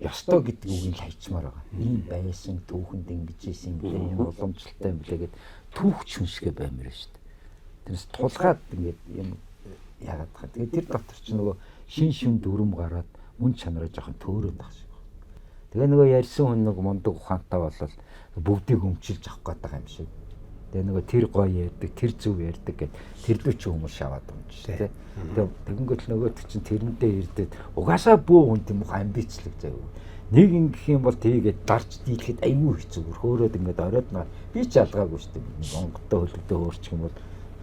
Ёстой гэдэг үгийг л хайчмаар байгаа. Ийм байсан түүхэнд ингэж исэн юм блэ, ийм уламжлалтай юм блэ гэд түүхч хүн шигэ баймар шүү дээ. Тэрнээс тулгаад ингээд юм яагаад байгаа. Тэгээд тэр дотор ч нөгөө шин шин дүрм гараад мөн чанараа жоохон төөрөөд байгаа шиг. Тэгээ нөгөө ярьсан хүн нэг мундаг ухаантай болол бүгдийг өмчилж авах гээд байгаа юм шиг. Тэгээ нөгөө тэр гоё ярьдаг, тэр зөв ярьдаг гэд тэрлүү чи хүмүүс шаваад унж тий. Тэгээ тэгэнгүүт нөгөөт чинь тэрэндээ ирдээд угаасаа бөө хүн тийм их амбицлэг заяа. Нэг ингэх юм бол тийгээд дарж дийлэхэд аюу хэцүү. Хөөрөөд ингээд оройд наа би ч ялгаагүй шүү дээ. Нэг онготой хөлөгдөө хөөрчих юм бол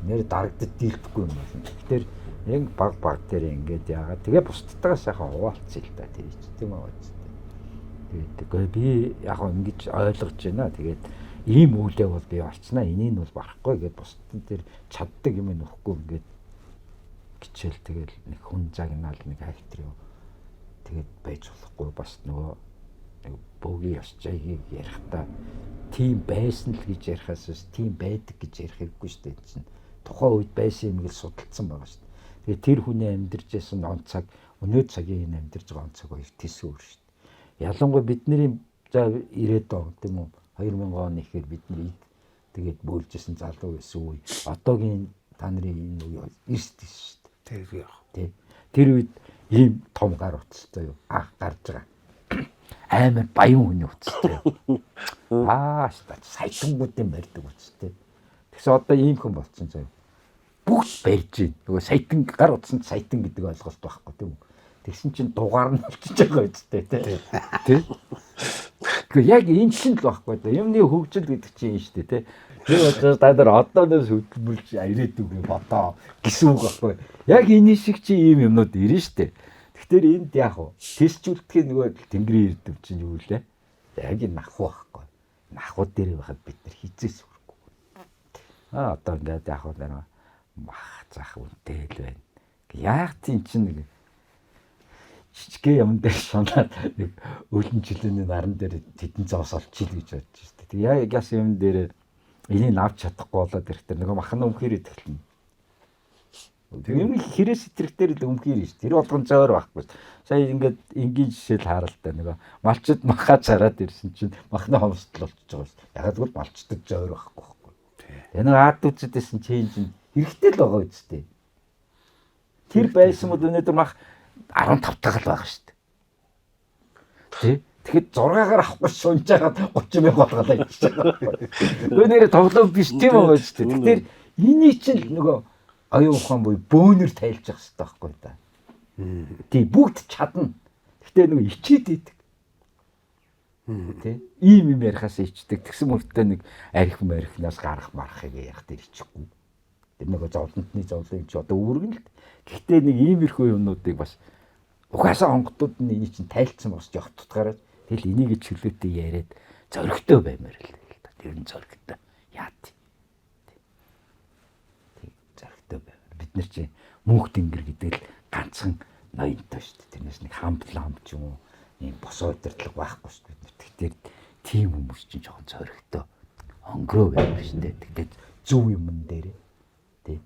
нэр дарагдаж дийлдэхгүй юм байна. Тэгэхээр яг баг баг дээр ингээд яагаад тэгээ бусдтайгаа сайхан хуваалцъя л та тэр чи тийм үү. Тэгээд үгүй би яг ингэж ойлгож байна. Тэгээд ийм үлээ бол би олцнаа. Энийг нь бол барахгүй гэд бусдын тэр чаддаг юм нөхгүй ингээд хичээл тэгэл нэг хүн загнаал нэг хальтэр юу. Тэгээд байж болохгүй бас нөгөө нэг бөөгийн ёс жаягийг ярихдаа тийм байсан л гэж ярихаас биш тийм байдаг гэж ярих хэрэггүй шүү дээ. Энэ чинь тухайн үед байсан юм гэж судалсан байгаа шүү дээ. Тэгээд тэр хүний амьдарч байсан он цаг өнөө цагийн энэ амьдарч байгаа он цаг хоёр тэсвэр шүү дээ. Ялангуяа бидний за 90-ад он тийм үү 2000 он ихээр бид нар тэгээд бөөлжсэн залуу байсан үе одоогийн та нарын энэ үе эрс тэс шүү дээ. Тэр яг. Тий. Тэр үед ийм том гар утастай юу анх гарч байгаа. Амар баян хүний утастай. Аа саятангуудын барьдаг утастай. Тэгсэн одоо ийм хүн болцсон заяа. Бүгд барьж байна. Нөгөө саятан гар утсанд саятан гэдэг ойлголт байхгүй тийм үү? Тэгсэн чинь дугаар нь болчихж байгаа үстэй тий. Тий. Тэгэхээр яг энэ чинь л байхгүй да. Юмны хөгжил гэдэг чинь юм шүү дээ тий. Тэр учраас та нар одооноос хөдөлмөрлж ирээдүг бодоо гэсэн үг байхгүй. Яг энэ шиг чи ийм юмнууд ирнэ шүү дээ. Тэгэхээр энд яг уу тестжүүлдэхийн нөгөө тэнгэрийн эрдэм чинь юу лээ? Яг энэ нахуу байхгүй. Нахуу дээр байхад бид нар хизээс хүрхгүй. Аа одоо ингээд яг уу нэр мах зах үнэтэй л байна. Яг тийм чинь нэг жижигхэн юм дээр шунаад нэг өлөн жилийн наран дээр тэдэн зоос олчих л гэж бодож шүү дээ. Тэг яг яс юм дээр энийг авч чадахгүй болоод ирэхдээ нөгөө махан өмхөр идэхлэн. Юм хэрэг сэтрэг дээр л өмхийр шүү. Тэр болгон зөөр байхгүй. Сая ингээд энгийн жишээл харалтай нөгөө малчид махаа цараад ирсэн чинь махны хомсдол болчихж байгаа шүү. Яг л малчдад зөөр байхгүй байхгүй. Тэгээ нөгөө ад үзэд байсан чинь хэрэгтэй л байгаа үстэй. Тэр байсан бол өнөөдөр мах 15 тагаал байх шүү дээ. Тэ? Тэгэхэд 6-гаар авахгүй сунж байгаад 30 мянга болгоолаа гэж байгаа. Гэхдээ нэрээ тоглоом биш тийм байгаа шүү дээ. Тэгэхээр энийг чинь нөгөө оюун ухаан буюу бөөнөр тайлж явах хэрэгтэй байхгүй да. Тий, бүгд чадна. Гэхдээ нөгөө ичээд идэг. Тий. Ийм юм ярихаас ичдэг. Тэгсэн мөртөө нэг арх мархнаас гарах марахыг яах тэр ичихгүй. Тэр нөгөө зовлонтны зовлон юм чи одоо үүргэн л. Гэхдээ нэг иймэрхүү юмнуудыг бас угаасаа онготууд нь энийг чинь тайлцсан бос явах тутгаараа тэгэл энийг чөлөөтэй яриад зоригтой баймаар л л да. Тэр нь зоригтой. Яат. Тэг зоригтой баймаар. Бид нар чинь мөнх тэнгэр гэдэг л ганцхан ноёнтой шүү дээ. Тэрнээс нэг хамтлам ч юм уу ийм босоо удирдлага байхгүй шүү дээ. Тэгэхээр тийм хүмүүс чинь жоохон зоригтой онгороо баймар шүү дээ. Тэгтээ зөв юмн дээр тий.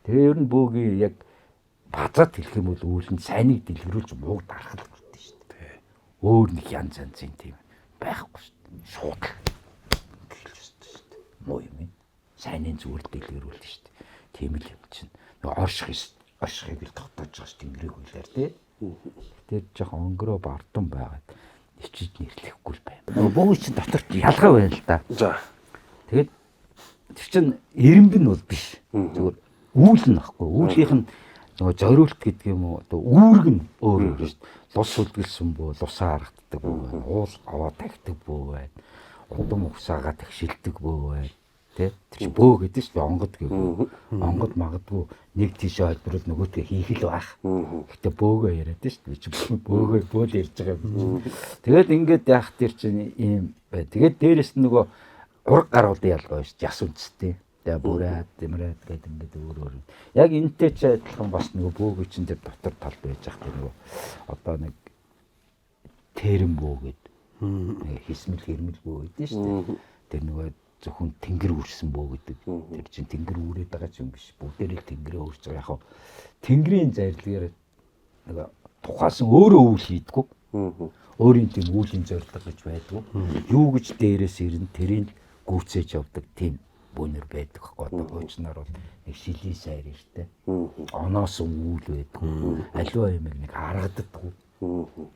Тэгээ ер нь бөөгийн яг базаад хэлэх юм бол үйл нь сайныг дэлгэрүүлж мууг дарах л хэрэгтэй шүү дээ. Өөр нэг янз янзын тийм байхгүй шүү дээ. Шууд л хэлж ёстой шүү дээ. Муу юм юм. Сайнын зүгээр дэлгэрүүлж шүү дээ. Тийм л юм чинь. Нөгөө оршихыг л тогтоож байгаа шүү тэнгэрийг хөлөөр тий. Тэр жоохон өнгөрөө бардам байгаад ичиж нэрлэхгүй л байна. Нөгөө бөөг чинь дотор ялгаа байна л да. За. Тэгээд тэр чинь эренб нь бол биш. Зүгээр үүл нь ахгүй. Үүлийнх нь нөгөө зориулт гэдэг юм уу одоо үүрэг нь өөр өөр шүү дээ. Лус сүлгэлсэн бөө, лусаа харагддаг бөө байна. Уул аваа тагтдаг бөө байна. Удам угсаагаа тэгшилдэг бөө байна. Тэ? Тэр чинь бөө гэдэг шүү дээ, онгод гэв. Онгод магадгүй нэг тийшээ холбирол нөгөөдгөө хийх л байх. Гэтэ бөөгөө яриад шүү дээ. Би чинь бөөгөө бөөл ярьж байгаа юм чинь. Тэгээд ингээд яах тэр чинь ийм бай. Тэгээд дээрэс нь нөгөө ураг гаруулын ялгаа шүү дээ. Яс үндэстэй. Тэгээ бүрээд, дэмрээд гэдэг ингээд өөр өөр. Яг энтэй ч адилхан бас нөгөө бөөгөө чинь тэр дотор талд байж ах тэр нөгөө одоо нэг тэрэн бөө гэд. Нэг хисмэл хэрмэл бөө гэдэг шүү дээ. Тэр нөгөө зөвхөн тэнгэр үрсэн бөө гэдэг. Тэр чинь тэнгэр үүрээд байгаа ч юм биш. Бүгдээрээ л тэнгэрээ үрж байгаа. Яг хав тэнгэрийн зарилгаар нөгөө тухаасан өөрөө үйл хийдэггүй. Өөрийн тийм үүлийн зорилго гэж байдгүй. Юу гэж дээрээс ирнэ тэрийг гүйцээж явдаг тийм бөөнөр байдаг хгүй. Одоо хуучнаар бол нэг шилийн сайр иртэй. Оноосон үйл байдгүй. Аливаа юмыг нэг аргаддаггүй.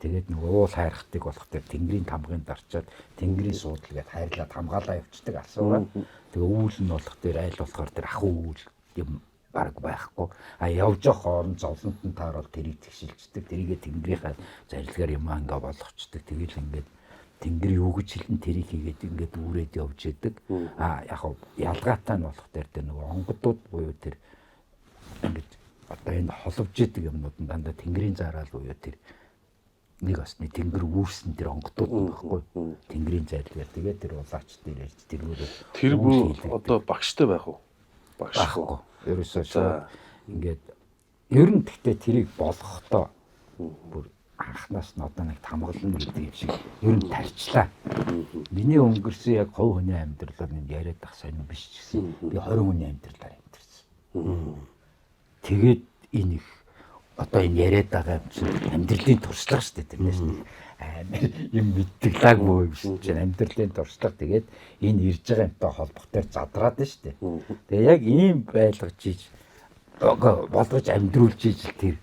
Тэгээд нэг уул хайрхтыг болох тэр тэнгэрийн тамгын дарчаад тэнгэрийн суудал гээд хайрлаад хамгаалаа явцдаг асуугаад. Тэгээ үүл нь болох тэр айл болохоор тэр ахуй үүл юм баг байхгүй. А явж явах хооронд зовлонт нь таарал тэрийг тэгшилждэг. Тэрийгэ тэнгэрийнхаа зарилгаар юм ингээ болгочдөг. Тэгэл ингээд тэнгэр юу гэж хэлэн тэрийг хийгээд ингээд үүрээд явж идэг. А яг ялгаатай нь болох тэр нөгөө онгодууд буюу тэр ингээд одоо энэ холовж идэг юмнууд нь дандаа тэнгэрийн зараал буюу тэр нэг осны тэнгэр үүрсэн тэр онгодууд нь байхгүй. Тэнгэрийн зайлгаар тэгээд тэр улаач дээр ярьж тэргүүрээ тэр бүү одоо багштай байх уу? Багшгүй. Ерөөсөө шууд ингээд ер нь гэхдээ тэрийг болгохдоо бүр анхнаас нь одоо нэг тамгална гэдэг юм шиг ер нь тарчлаа. Миний өнгөрсөн яг хувь хүний амьдралаар нэг яриад ах сонир биш ч гэсэн би 20 хүний амьдралаар амьдэрсэн. Тэгээд энэ их одоо энэ яриад байгаа юм чинь амьдралын туршлага шүү дээ. Тэрнээс нэг амар юм мэдтэглаагүй юм шиг чинь амьдралын туршлага. Тэгээд энэ ирж байгаа юмтай холбоотой задраад нь шүү дээ. Тэгээ яг ийм байлгаж иж болгож амьдруулж иж л тэр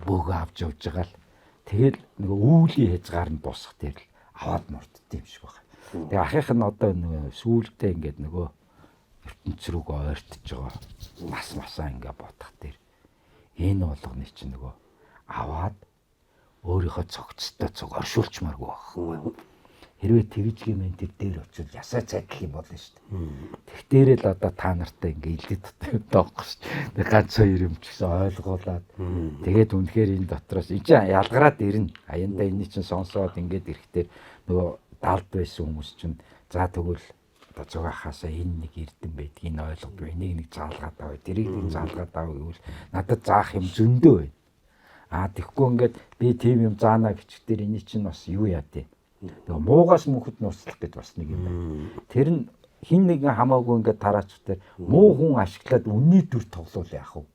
бөөгөө авч явж байгаа л. Тэгэл нөгөө үүлийн хязгаар нь дуусах тэр л аваад мурдд юм шиг байна. Тэгээ ахих нь одоо нөгөө сүүлдээ ингээд нөгөө ертөнц рүүгээ ойртож байгаа нас масаа ингээд бодох тэр энэ болгоны чинь нөгөө аваад өөрийнхөө цогцтой цог оршуулчмааргүй байхгүй. Хэрвээ тэгж гэмэн тэр дээр очивол ясаа цайдлах юм болно шүү дээ. Тэгтээрээ л одоо та нартай ингээ илээд дотоохгүй шүү дээ. Ганц хоёр юм ч гэсэн ойлгуулад тэгээд үнэхээр энэ дотроос энэ чинь ялгараад ирнэ. Аяндаа энэний чинь сонсоод ингээд ирэхдээ нөгөө далд байсан хүмүүс чинь за тэгвэл одоо зуг ахаасаа энэ нэг эрдэм байдгийг энэ ойлгодог. Энийг нэг заалгаад авъя, тэрийг нэг заалгаад авъя гэвэл надад заах юм зөндөө байна. Аа тэгэхгүй ингээд би тийм юм заана гэчихээр эний чинь бас юу яа тий. Тэгээ муугаас мөнхөд нууцлах гэж бас нэг юм байна. Тэр нь хин нэгэн хамаагүй ингээд тараач тэр муу хүн ашиглаад үнний дүр тоглоул яах вэ?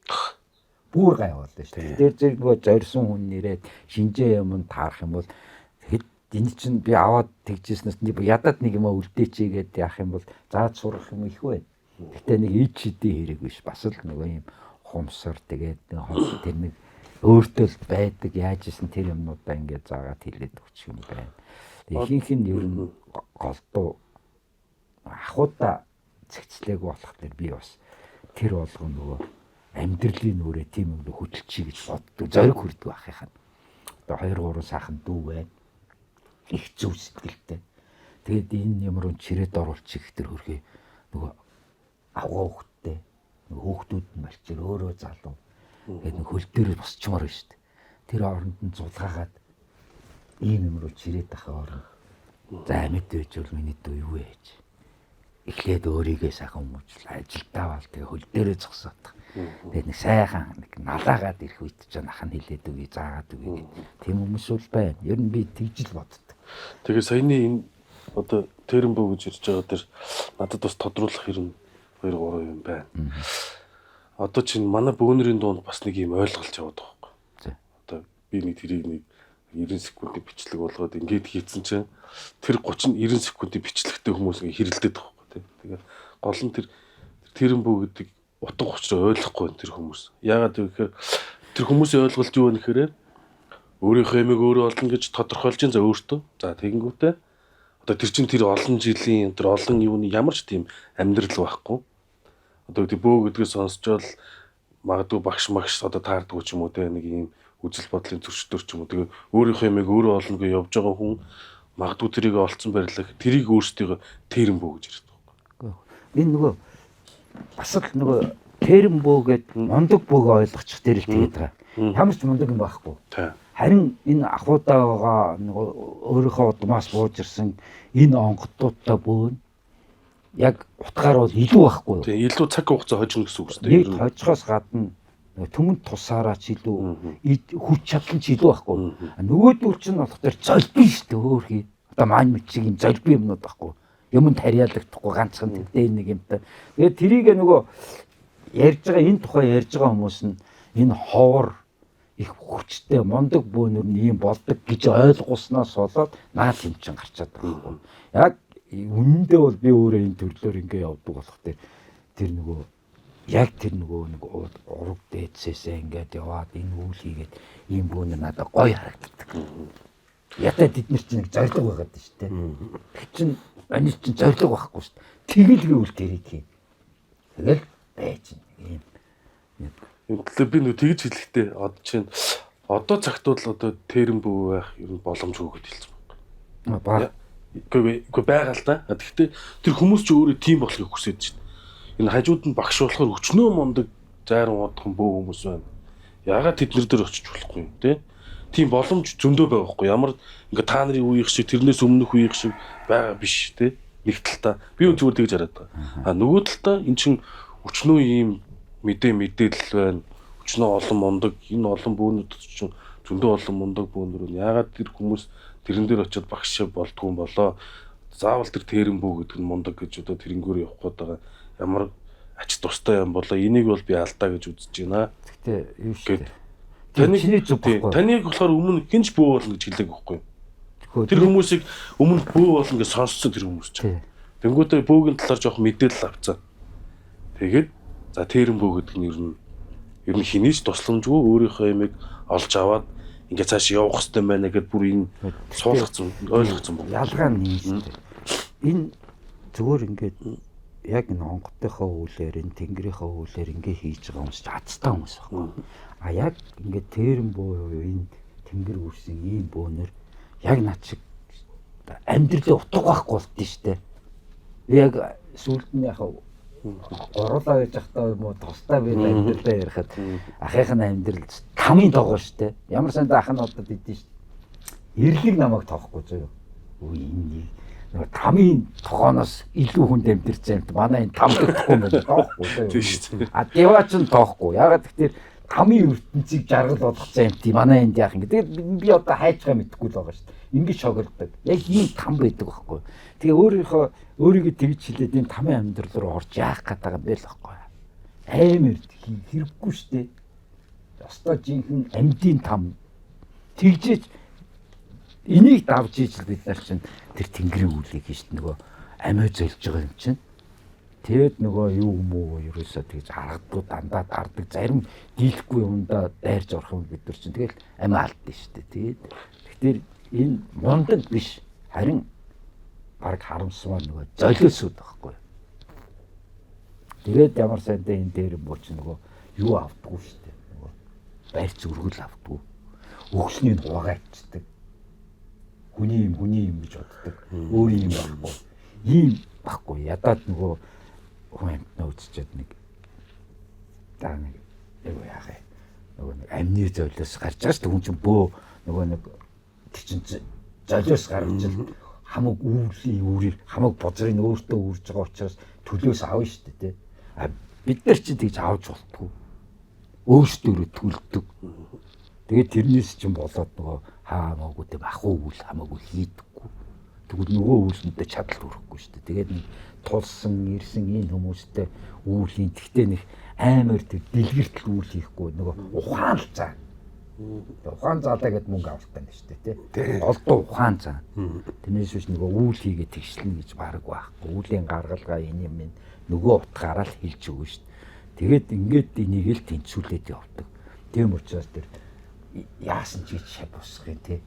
Бүр гай болно шүү дээ. Тэр зэрэг нөгөө зорьсон хүн нэрээд шинжээ юм таарах юм бол тэгэхэд энэ чинь би аваад тэгжсэнээс ядаад нэг юм үлдээчийгээд яах юм бол зааж сурах юм их байна. Гэтэ нэг ид шидийн хэрэг биш. Бас л нөгөө юм хумсар тэгээд тэр нэг өөртөө л байдаг яаж исэн тэр юмнуудаа ингээд заагаад хэлээд өгчих юм байна. Ихэнх нь ер нь голдуу ахуудаа цэгцлээгүй болох тэр би бас тэр болгон нөгөө амьдралын нүрээ тийм юм хөдөлчихье гэж боддог. Зориг хүрдэг ахынх нь. Одоо 2 3 сайхан дүү байна. Их зөв сэтгэлтэй. Тэгээд энэ юм руу чирээд оруулчих их тэр хөрхий нөгөө авгаа хөхтэй. Нөгөө хүүхдүүд нь малчир өөрөө залуу. Тэгээд нэг хөл дээр босчмоор байна шүү дээ. Тэр оронд нь зулгаагаад ийм юм руу чирээд ахын оронд. За амьд байж бол миний дүү юу вэ гэж. Эхлээд өөрийгөө сайхан хүмүүжил ажилдаа бол тэгээ хөл дээрээ зогсоодох. Тэгээд нэг сайхан нэг налаагаад ирэх үед ч ах нь хилээд өгье, заагаад өгье гэх. Тийм хүмүүс бол байна. Ер нь би тэгж л боддог. Тэгээ саяны энэ одоо тэрэн бүү гэж ирж байгаа тэр надад бас тодруулах хэрэг 2 3 юм байна. Одоо чинь манай бөөнөрийн дунд бас нэг юм ойлголт яваад байгаа байхгүй. Одоо би нэг тэрийг нэг 90 секундын бичлэг болгоод ингээд хийцэн чинь тэр 30 90 секундын бичлэгтэй хүмүүс ингээд хэрэлдээд байгаа байхгүй тий. Тэгээд гол нь тэр тэрэн бүү гэдэг утга учираа ойлгохгүй байна тэр хүмүүс. Яагаад гэвэл тэр хүмүүсийн ойлголт юу вэ гэхээр өөрийнхөө ямиг өөрөө олно гэж тодорхойлж за өөртөө. За тэгэнгүүтээ одоо тэр чинь тэр олон жилийн тэр олон юуны ямар ч тийм амьдрал байхгүй. Одоо гэдэг бөө гэдгийг сонсчвол магадгүй багш магш одоо таардгүй ч юм уу те нэг ийм үзэл бодлын зөрчдөр ч юм уу. Тэгээ өөрийнхөө ямиг өөрөө олно гэж явж байгаа хүн магадгүй тэрийг олцсон барилах тэрийг өөрсдийгөө тэрэн бөө гэж ирдэг байхгүй. Энэ нөгөө бас л нөгөө тэрэн бөө гэд мундаг бөөгөө ойлгочих тэр л тэгээд байгаа. Ямар ч мундаг юм байхгүй. Харин энэ ахуйдаагаа нөгөө өөрийнхөө удмаас бууж ирсэн энэ онготуудтай бөөн яг утгаар бол илүү байхгүй юу? Тийм, илүү цаг хугацаа хожино гэсэн үг шүү дээ. Нэг хожихоос гадна түмэн тусаараа ч илүү хүч чадал нь ч илүү байхгүй юу? Нөгөөдөл чинь болох тэр золби шүү дээ өөрхий. Одоо маань мэд шиг юм золби юмнууд байхгүй юу? Юмд харьяалагдахгүй ганцхан тэр дээр нэг юмтай. Тэгээд тэрийг нөгөө ярьж байгаа энэ тухай ярьж байгаа хүмүүс нь энэ ховор их хүчтэй мундаг бөөнөр нь ийм болдог гэж ойлгуулсноос болоод наад юм чинь гарчаад байгаа байхгүй. Яг үнэндээ бол би өөрөө энэ төрлөөр ингээ явдаг болох тэр нөгөө яг тэр нөгөө нэг ураг дээдсээсээ ингээд яваад энэ үйл хийгээд ийм бөөнөр надад гоё харагддаг. Ятаа тэд нар чинь нэг зориг байгаад шүү дээ. Тэр чинь маний чинь зориг байхгүй шүү дээ. Тэгэл гэвэл тэрийг хий. Тэгэл байж ийм. Тэгэхээр би нөгөө тэгж хэлэхдээ одоо чинь одоо цагт бол одоо тэрэн бүү байх ер нь боломжгүй гэж хэлсэн байна. Үгүй байгаа л да. Тэгэхдээ тэр хүмүүс ч өөрөө тийм болохыг хүсэж байна. Энэ хажууд нь багш болохоор өчнөө мундаг зайран удхан бөө хүмүүс байна. Яагаад тэд нар дээр очиж болохгүй юм те? Тийм боломж зөндөө байгаа байхгүй ямар ингээ та нарын үеих шиг тэрнээс өмнөх үеих шиг байгаа биш те? Нэг талдаа би зүгээр тэгж хараад байгаа. А нөгөө талдаа эн чин өчнөө ийм мэдээлэл байна. Өчнөө олон мундаг энэ олон бөөнүүд чинь зөндөө олон мундаг бөөнөр байна. Яагаад тэр хүмүүс тэрэн дээр очиод багш болдгоо юм болоо? Заавал тэр тэрэн бүү гэдэг нь мундаг гэж одоо тэрнгүүр явах гээд байгаа ямар ач тустай юм болоо? Энийг бол би алдаа гэж үзэж байна. Гэтэ юу шүү дээ. Таны зүг байхгүй. Таныг болохоор өмнө хэн ч бөө болно гэж хэлээг байхгүй. Тэр хүмүүсийг өмнө бөө болно гэж сонссон тэр хүмүүс чинь. Тэнгүүтээ бөөгийн талаар жоох мэдээлэл авцаа. Тэгээд за тэрэн бөө гэдэг нь ер нь хэний ч тусламжгүй өөрийнхөө ямиг олж аваад ингээ цааш явах хэрэгтэй байна гэдээ бүр энэ суулгацсан ойлгоцсон байна. Ялгаа нь юм шүү дээ. Энэ зүгээр ингээд яг энэ онготынхоо үүлээр энэ тэнгэрийнхээ үүлээр ингээ хийж байгаа хүмүүс ч азтай хүмүүс байхгүй. А яг ингээд тэрэн бөө энэ тэнгэр үүрсэн ийм бөөнөр яг над шиг амьдралын утга байхгүй болдсон шүү дээ. Яг сүүлд нь яг гурлаа байж байхдаа юм уу тусдаа би амьдралаа ярихад ахынх нь амьдрал тамийн тоогоо шүү дээ. Ямар сандаа ах нь одоо дийдэн шүү дээ. Эрлэг намайг тоохгүй зөө. Өө энэ нөгөө тамийн тогооноос илүү хүнд амьдэрсэн юм. Манай энэ тамдахгүй юм байна. Тоохгүй зөө. Тийм шүү дээ. А деваа ч тоохгүй. Ягаад гэвэл тамийн ертөнцийг жаргал болгоцсон юм тий. Манай энд яах юм. Тэгээд би одоо хайж байгаа мэдэхгүй л байгаа шүү дээ. Ингэж шоглодог. Яг ийм там байдаг байхгүй. Тэгээ өөрийгөө тэгж хилээд энэ тамийн амьдрал руу орж яах гээд байгаа юм бэ л байхгүй. Амар хэрэггүй шүү дээ. Ёстой жинхэнэ амьдын там тэгжээж энийг давж ижил бид нар чинь тэр тэнгэрийн үлийг хийж нөгөө амиа зөлж байгаа юм чинь. Тэгэд нөгөө юу юм уу ерөөсөө тэгж харагддаг, дандаа дардаг, зарим дийлэхгүй юмдаа дайрж орох юм бид нар чинь тэгэл амиа алдсан шүү дээ. Тэгээд тэгэхээр энэ мундаг биш, харин баг харамсмаар нөгөө золиосууд байхгүй. Тэгээд ямар сайнтай энэ дээр бууч нөгөө юу авдаггүй шүү дээ. Нөгөө барьц өргөл авдаггүй. Өгснийг хуваагаачдаг. Хүний юм гэж боддог. Өөр юм байхгүй. Ийм байхгүй. Ядаад нөгөө хүн амьтнаа үзчихэд нэг даа нэг яг яах юм. Нөгөө нэг амны золиос гарч байгаа шүү дээ. Хүн чинь бөө нөгөө нэг тэр чинь золиос гарч ил хамаг үүрлийн үүрээр хамаг бозрыг өөртөө үүрж байгаа учраас төлөөс авна шүү дээ, тэ. А бид нар чинь тэгж авч болтгүй. Өөрсдөө төлдөг. Тэгээд тэрнээс чинь болоод нөгөө хамаагүй тийм ах үйл хамаагүй хийдэггүй. Тэгвэл нөгөө үйлсэндээ чадал хүрэхгүй шүү дээ. Тэгээд нэг тулсан, ирсэн энэ хүмүүстэй үүлийн тэгтээ нэг амар тэр дэлгэртэл үйл хийхгүй нөгөө ухаан л заа. Ухаан заалаа гэд мөнгө авалтай нь шүү дээ, тий. Голдуу ухаан заа. Тэрнээс биш нөгөө үйл хийгээ тэгшлэн гэж бараг байхгүй. Үүлийн гаргалгаа энэ юм нөгөө утгаараа л хэлж өгнө шүү дээ. Тэгээд ингээд энийг л тэнцвүүлээд явдаг. Тийм учраас тэр яасан ч гэж шав босгох юм, тий.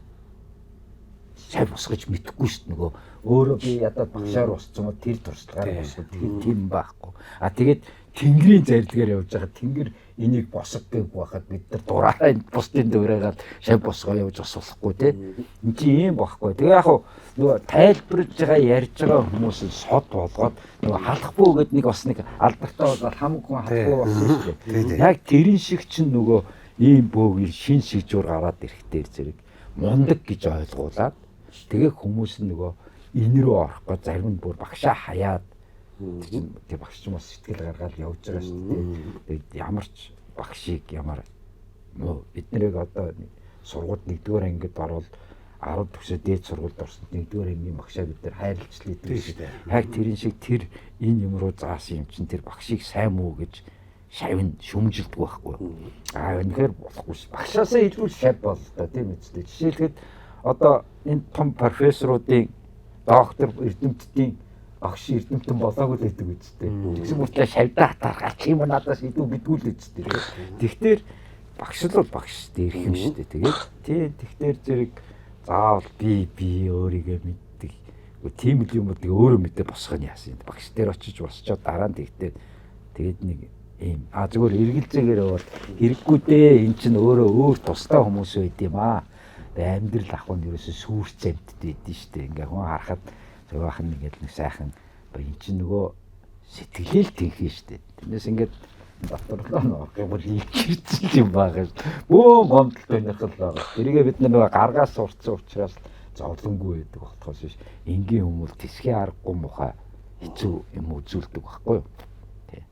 Шав босгож мэдэхгүй шүү дээ. Нөгөө өөрөө би ядаад багшаар босцсон бол тэр туршлагаар босгох. Тэгэхээр тийм байхгүй. А тэгээд тэнгэрийн зарилгаар явж байгаа. Тэнгэр энийг босго гэв байхад бид нар дураараа бусдын дөрөөгээд шав босгоо явж бас болохгүй, тий. Энд чи ийм байхгүй. Тэгээ яг нөгөө тайлбарлаж байгаа ярьж байгаа хүмүүс нь сод болгоод нөгөө халахгүй гэд нэг бас нэг алдартай болоод хамаагүй халахгүй болсон шүү дээ. Яг тэрэн шиг чинь нөгөө ийм бөөгийн шин шижүүр гараад ирэхтэр зэрэг мундаг гэж ойлгуулад тэгээ хүмүүс нь нөгөө энэ рүү орохгүй зарим нь бүр багшаа хаяад тэр чинь тэг багш ч бас сэтгэл гаргаад явж байгаа шүү дээ. Тэгээд ямар ч багшийг ямар муу бид нарыг одоо сургуульд 1-р ангид орвол 10 төгсөө дээд сургуульд орсон 1-р ангийн багшаа бид нар хайрлцлээ шүү дээ. Яг тэрэн шиг тэр энэ юм руу заасан юм чинь тэр багшийг сайн муу гэж шавь шүмжилдэг байхгүй. Аа үнэхээр болохгүй ш. Багшаасаа илүү шав боллоо тийм үстэй. Жишээлхэд одоо энэ том профессоруудын доктор эрдэмтдийн багш эрдэмтэн болоогүй л байдаг үстэй. Тэгсэн мөртлөө шавьдаа хатаархаа чи юм надаас илүү мэдгүй л үстэй. Тэгтэр багш л бол багш дээ эрх юм шүү дээ. Тэгээд тий тэгтэр зэрэг заавал би өөрийгөө мэддэг. Тийм л юм уу өөрөө мэдээ босгох нь яасан юм. Багш дээр очиж босчоод дараа нь тэгтэр тэгээд нэг ийм а зүгээр эргэлзээгээр бол хэрэггүй дээ. Эн чинь өөрөө өөр тусдаа хүмүүс байд юм аа. Тэгээ амьдрал ах нь ерөөсөө сүрц амьтд байдэн шүү дээ. Ингээ хүн харахад зөвхөн нэг л нэг сайхан эн чинь нөгөө сэтгэлээл тэнхээ шүү дээ. Тэрнээс ингээд доторлоо нөх юм бол илчирсэн юм байгаа шүү. Бөөн гомдолтой них л байгаа. Тэрийгээ бид нөгөө гаргаас сурцсан учраас зовлонгүй байдаг болохоос биш. Энгийн хүмүүс тэсхийн аргагүй мухай хэцүү юм үзүүлдэг байхгүй юу? Тий.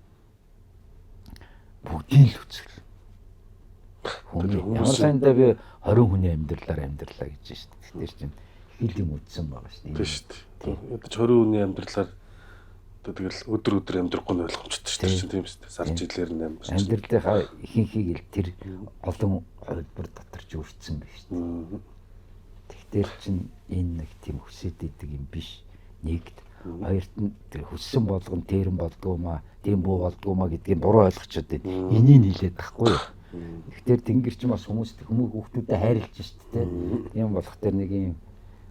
Бүгдийн л үзэл. Хүний ямар сайндаа би 20 хүний амьдралаар амьдралаа гэж шүү дээ. Тэр чинь их юм үзсэн байгаа шүү дээ. Тийм шүү дээ. Ядаж 20 хүний амьдралаар одоо тэгэл өдөр өдөр амьдрахгүй нь ойлгомжтой шүү дээ. Тийм шүү дээ. Сар жилээр нь амьдарч. Амьдралынхаа ихэнхийг л тэр олон хувилбар дотор ч өртсөн биш шүү дээ. Тэгэхээр чин энэ нэг тийм хүсээд идэг юм биш. Нэгд хоёрт нь тэр хүссэн болгон тэрэн болдгоо маа, тийм бүү болдгоо маа гэдгийг буруу ойлгочоод байна. Энийг хэлээд тахгүй юу? Тэгэхээр тэнгэр чинь бас хүмүүст хүмүүс хүүхдүүдэд хайрлаж шүү дээ. Тийм болох тэр нэг юм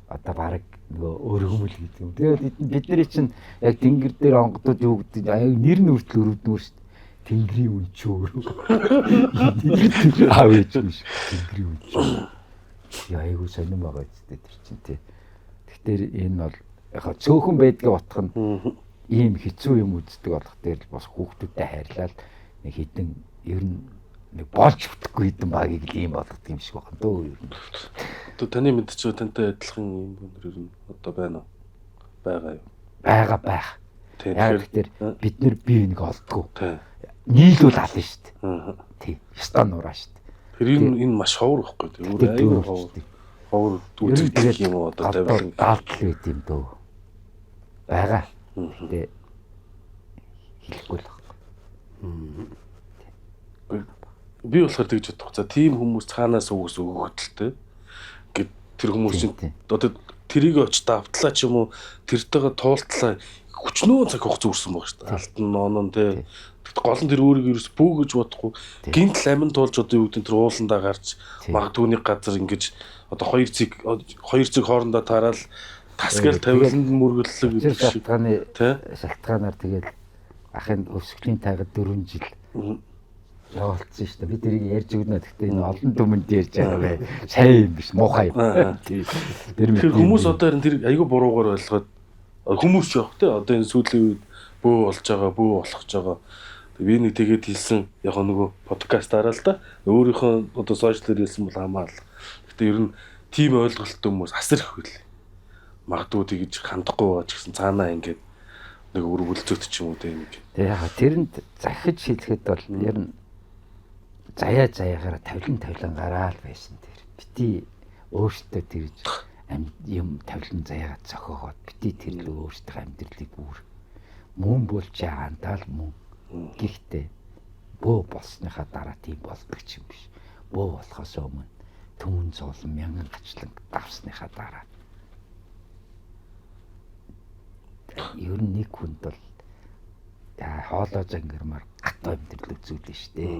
одоо баг нөгөө өргөмөл гэдэг юм. Тэгээд бидний чинь яг тэнгэр дээр онгодод юу гэдэг аяг нэр нь хүртэл өрөвдмөр шүү дээ. Тэнгэрийн үнчүү өрөв. Аав ээж биш. Тэнгэрийн үнчүү. Яа айгуу сонирн байгаа зү тэр чинь тий. Тэгэхээр энэ бол яг цөөхөн байдгийг утга нь ийм хэцүү юм үздэг болох дээр л бас хүүхдүүдэд хайрлал нэг хідэн ер нь нэг болж бүтэхгүй хідэн багийг л ийм болгодог юм шиг байна дөө ер нь. Одоо таны мэдж байгаа тантай адилхан юм өнөр ер нь одоо байна уу? Байгаа юу? Байгаа байх. Яг тэр бид нэр бие нэг олдгоо. Нийлүүл ална шүү дээ. Тий. Ёстой нураа шүү дээ. Тэр энэ маш ховор байхгүй тий. Өөр айгүй ховор. Ховор үзэгдэх юм уу одоо тавилан даалтал байт юм дөө. Байгаа. Гэтэ хэлэхгүй л байхгүй. Би болохоор тэгж бодох. За тийм хүмүүс цаанаас үгс өгөгдөлтэй. Ингээд тэр хүмүүс чинь одоо тэрийг очиж давтлаа ч юм уу тэртэйгээ туултлаа хүчнөө цаг хугацаа үрсэн байгаа шүү дээ. Алтан ноонон тий. Тэгт гол нь тэр өөрийгөө ерөөс бүү гэж бодохгүй. Гинтл амин туулж одоо юу гэдэг тэр ууландаа гарч магадгүй нэг газар ингэж одоо хоёр цэг хоорондоо тараал тасгал тавиланд мөргөллөг гэдэг шиг шалтгаанаар тэгэл ахын өвсгөлийн тайгад 4 жил явуулсан шүү дээ. Би тэрийг ярьж өгнө. Гэхдээ энэ олон түмэнд ярьж байгаа бай. Сайн юм биш, муухай юм. Тэр хүмүүс одоо харин тэр айгүй буруугаар ойлгоод хүмүүс явах те одоо энэ сүүлийн үед бөө болж байгаа, бөө болох гэж байгаа. Би нэг тэгээд хэлсэн яг нөгөө подкастаараа л да. Өөрийнхөө одоо сошиалээр хэлсэн бол хамаал. Гэхдээ ер нь тийм ойлголттой хүмүүс асар их хөл. Магадгүй тэгж хандахгүй байгаа ч гэсэн цаанаа ингээд нэг өргөлцөөт ч юм уу те нэг. Тэг яг тэрэнд захиж хэлэхэд бол ер нь заяа заяагаараа тавилан тавилангараа л байсан тэр. Бити өөртөө тэрж юм тавилан заяагаа зохиогоод бити тэр л өөртөө амьдралыг үүр. Мөн бол чи антаал мөн. Гэхдээ бөө болсныхаа дараа тийм болдог ч юм биш. Бөө болохоос өмнө түмэн зовлон мянган гачлан давсныхаа дараа ер нь нэг хүнд бол хоолой зангирмаар гат амьдрал үзүүлнэ шүү дээ.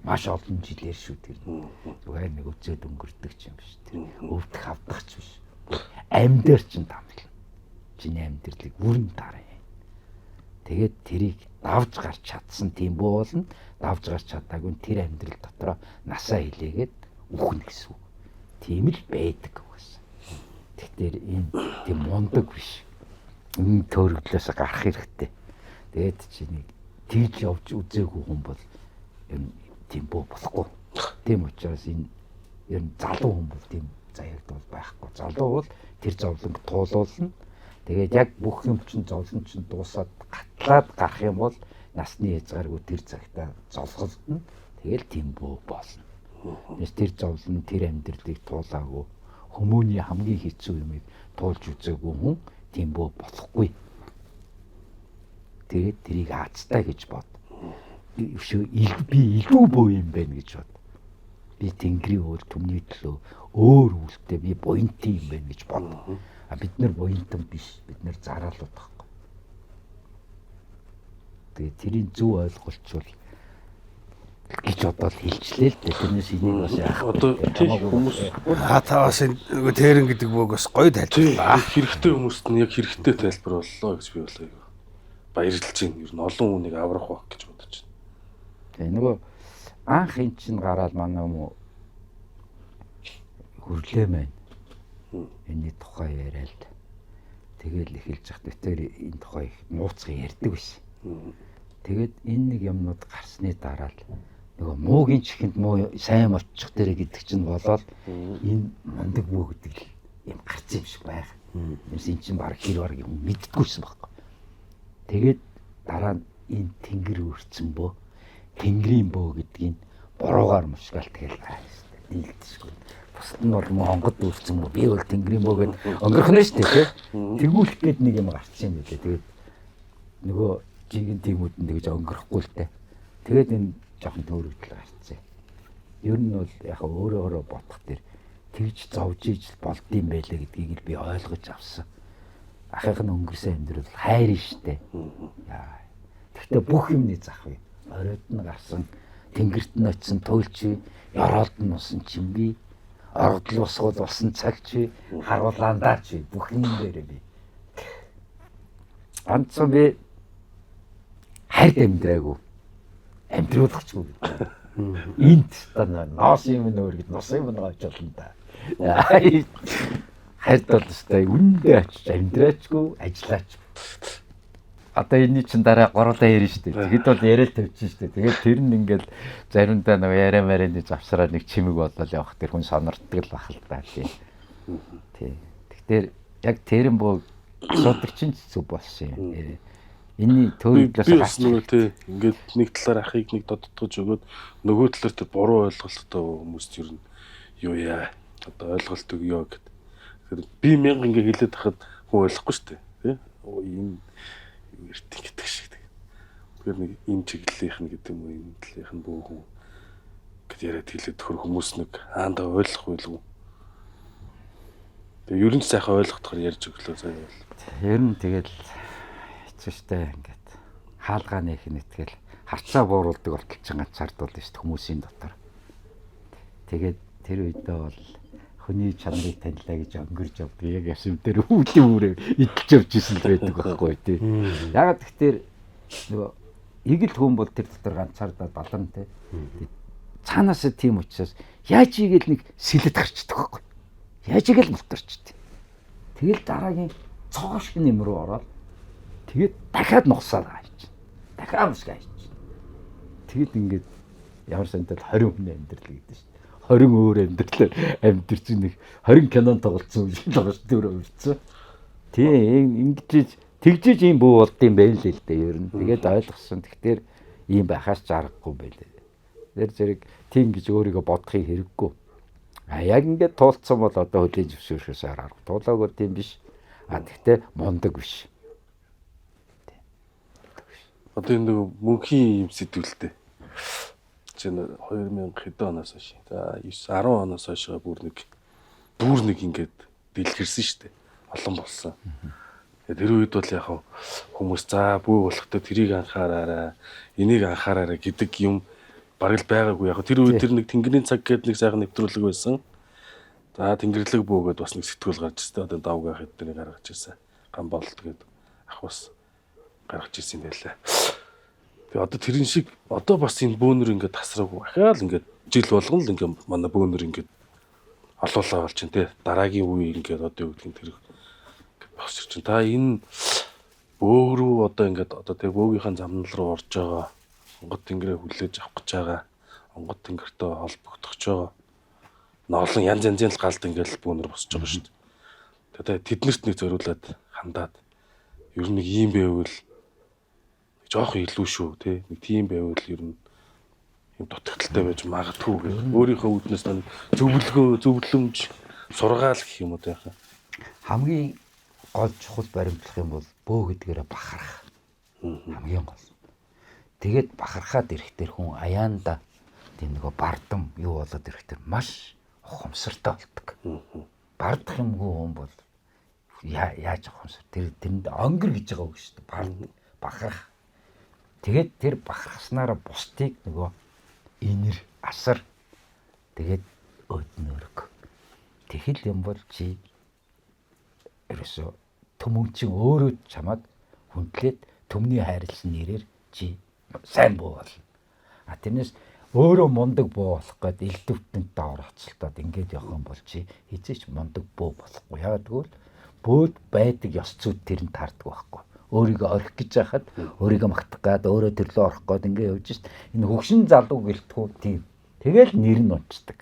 Маш олон жилээр шүү тэр. Зүгээр нэг үзээд өнгөрдөг юм биш тэр. Өвдөх авдах ч биш. Амьдэр чинь тамлна. Чиний амьдралыг бүрэн дараа. Тэгээд тэрийг давж гарч чадсан тийм бөө болно. Давж гарч чадаагүй тэр амьдрал дотроо насаа хилээгээд үхнэ гэсэн үг. Тийм л байдаг угаасаа. Тэгэхээр энэ тийм мундаг биш. Энэ төөрөглөөс гарах хэрэгтэй. Тэгээд чи нэг тийж явж үзээгүй хүн бол ер нь тийм бөө болохгүй. Тийм учраас энэ ер нь залуу хүн бол тийм заяагдвал байхгүй. Залуу бол тэр зовлонг туулуулна. Тэгээд яг бүх юм чинь зовлон чинь дуусаад гатлаад гарах юм бол насны хязгааргүй тэр цагтаа золголдно. Тэгэл тийм бөө болно. Тэгээс тэр зовлон тэр амьдралыг туулаагүй хүмүүний хамгийн хэцүү юмыг туулж үзээгүй хүн тийм бөө болохгүй. Тэгээд тэрийг аацтай гэж бод. Би илүү бөө юм байна гэж бод. Би тэнгэрийн өөр түмний төлөө өөр үлдээ би буянтын юм байна гэж бод. А бид нар буянтан биш. Бид нар зараалууд байхгүй. Тэгээд тэрийн зөв ойлголцвол гэж бодоод хэлчлээ л дээ. Тэрнээс энийг бас яах одоо тийм хүмүүс та бас энэ тэрэн гэдэг үг бас гоё тайлбарлаа. Хэрэгтэй хүмүүст нь яг хэрэгтэй тайлбар боллоо гэж би болоо. Баярлж байна. Ер нь олон хүнийг аврах байх гэж бодож байна. Тэгээ нөгөө анх эн чинь гараад манай юм хөрлөө маань. Энэний тухай яриад тэгэл эхэлж яхад битээр энэ тухай нууцхан ярьдаг байсан. Тэгээд энэ нэг юмнууд гарсны дараа л нөгөө муугийн чихэнд муу сайн моччих дээрэ гэдэг чинь болоод энэ мундаг бүү гэдэг юм гарсан юм шиг байх. Юмс эн чинь баг хэр баг юм мэддэггүйсэн байхгүй. Тэгээд дараа нь энэ тэнгэр өрцөн бөө тэнгэрийн бөө гэдгийг буруугаар мушгаал тэгэл дийлдэшгүй. Бусд нь бол монгод өрцөн бөө би бол тэнгэрийн бөө гэд өнгөрөх нь шүү дээ тий. Тэгүүлэх гээд нэг юм гарсан юм билээ. Тэгээд нөгөө жинхэнэ тиймүүд нь тэгж өнгөрөхгүй л дээ. Тэгээд энэ жоохон төөрөгдөл гарцсан. Ер нь бол яг өөрөөрөө бодох тэр тэгж зовж иж болдсон байлээ гэдгийг л би ойлгож авсан. Ахынх нь өнгөрсөн амьдрал хайр штэ. Яа. Тэгтээ бүх юмны зах вэ. Оройд нь гарсан, тэнгэрт нь очисон туйлч, ёроолд нь усан чимби, оргодол босгоод болсон цагч, харуулаандаа ч бүх юм дээрээ би. Ганцхан би хайрт амьдраагүй. Амьдруулахчгүй. Энд та ноос юм нөр гэд нус юм гоож болно да. Хайрт бол өстой үнэндээ очиж амьдраачгүй, ажиллаачгүй. Одоо энэний чинь дараа гурлаа ярина шүү дээ. Тэгэд бол яриад тавьчих шүү дээ. Тэгээд тэр нь ингээл заримдаа нэг яриа марианы завсраа нэг чимэг болол явах тэр хүн сонорддог л бах л та тий. Тий. Тэгэхээр яг тэрэн боо асуудаг чинь зүг болсон юм. Энэний төөрөглөөс гарч нөгөө тий ингээд нэг талаар ахыг нэг додтгож өгөөд нөгөө талаар тэр буруу ойлголттой хүмүүст ер нь юу яа одоо ойлголт өгөө гэд. Тэгэхээр би мянга ингээ хэлээд хахад хүн ойлгохгүй шүү дээ тий. Энэ эртэн гэдэг шиг. Тэгэхээр нэг энэ чиглэлийнх нь гэдэг юм уу энэ талынх нь бөө хүн Тэгэд яриад хэлээд төхөр хүмүүс нэг хаандаа ойлгох байлгүй. Тэгээ ер нь сайхан ойлгохоор ярьж өглөө заяа бол. Ер нь тэгэл хэцүү шттэ ингээд хаалгаа нэх нэтгэл харцаа бууруулдаг болтол чинь ганцаардвал шүү дээ хүмүүсийн дотор. Тэгээд тэр үедээ бол хүний чанарыг танилаа гэж өнгөрж явдаг. Яг ясэм дээр үүдийн бүрээ идэлж явж исэн л байдаг байхгүй тий. Ягаад тэгэхээр нөгөө игэл хүн бол тэр дотор ганцаардаад балан тий. Цаанаасаа тийм учраас яаж игээл нэг сэлэт гарчдаг байхгүй. Яаж игээл мултарчдаг. Тэгэл дараагийн цоо шиг нэм рүү ороод тэгээд дахиад нухсаад хайчих. Дахиад мусг хайчих. Тэгэл ингээд ямар сандал 20 хүний амьдрал гэдэг шүү дээ. 20 өөр амьдралаар амьдэрч нэг 20 кинон тоглолцсон юм шиг л байгаа шүү дээ өрөө. Тийм ингэж тэгжиж ийм бүү болд юм байл л дээ ер нь. Тэгээд ойлгосон. Тэгэхээр ийм байхаас жаргахгүй байлээ. Тэр зэрэг тийм гэж өөрийгөө бодохыг хэрэггүй. А яг ингээд туулцсан бол одоо хөлийн зөвшөөрөхөөс арга. Туулаагүй тийм биш. А тэгтээ мундаг биш. Одоо энэ нэг мөнхийн юм сэтгүүлтэй. Чинь 2000 хэдэн оноос хойш. За 9 10 оноос хойш бүр нэг ингээд дэлгэрсэн шүү дээ. Олон болсон. Тэр үед бол яг хүмүүс за бүү болохтой тэрийг анхаараарай, энийг анхаараарай гэдэг юм бараг л байгаагүй. Яг тэр үед тэр нэг Тэнгэрийн цаг гэдэг нэг сайхан нэвтрүүлэг байсан. За Тэнгэрлэг бүү гэдээ бас нэг сэтгүүл гарч ирсэн. Одоо давгаа хэдний гаргаж ирсэн. Гам болт гэдэг ах бас гаргаж ирсэн юм байлаа. Тэгээ одоо тэрэн шиг одоо бас энэ бөөнөр ингээд тасраагүй. Ахаал ингээд жил болгон л ингээд манай бөөнөр ингээд олуулаа бол чинь те дараагийн үе ингээд одоо юу гэдгийг тэр ингээд босч чинь та энэ бөөрүү одоо ингээд одоо тэр бөөгийнхэн замнал руу орж байгаа онгод тэнгэрээ хүлээж авах гэж байгаа онгод тэнгэртэй холбогдох гэж байгаа олон янз янзын л галд ингээд бөөнөр босч байгаа шүү дээ. Тэгээ тэднэрт нэг зориулаад хандаад ер нь нэг ийм байвал жоох илүү шүү те нэг тийм байвал ер нь юм дутагдaltaй байж магадгүй гэх. Өөрийнхөө үүднээс нэг зөвлөгөө, зөвлөмж, сургаал гэх юм уу те. Хамгийн гол чухал баримтлах юм бол бөө гэдгээрээ бахарх. Хамгийн гол. Тэгээд бахархаад ирэхтэр хүн аяанда тийм нөгөө бардам юу болоод ирэхтэр маш ухамсартай болдог. Бардах юмгүй хүн бол яаж ухамсар тэр тэрэнд онгор гэж байгаа үг шүү дээ. Бард бахарх. Тэгээд тэр бахархснараа бусдыг нөгөө инэр асар тэгээд өөднөрөг. Тэгэл юм бол чи ерөөсөө төмөн чин өөрөө чамайг хүндлээд төмний хайрлсан нэрээр чи сайн буу болно. А тэрнээс өөрөө мундаг буу болох гээд элдвтэнтэй орооцолтоод ингээд явах юм бол чи хэзээ ч мундаг буу болохгүй. Яагаад гэвэл бөөд байдаг ёс зүйд тэр нь таардаг байхгүй. Өөрийгөө орхих гэж яхад өөрийгөө магтах гээд өөрөө төрлөө орох гээд ингээд явж шít. Энэ хөгшин залуу гэлтгүү тийм. Тэгэл нэр нь унцдаг.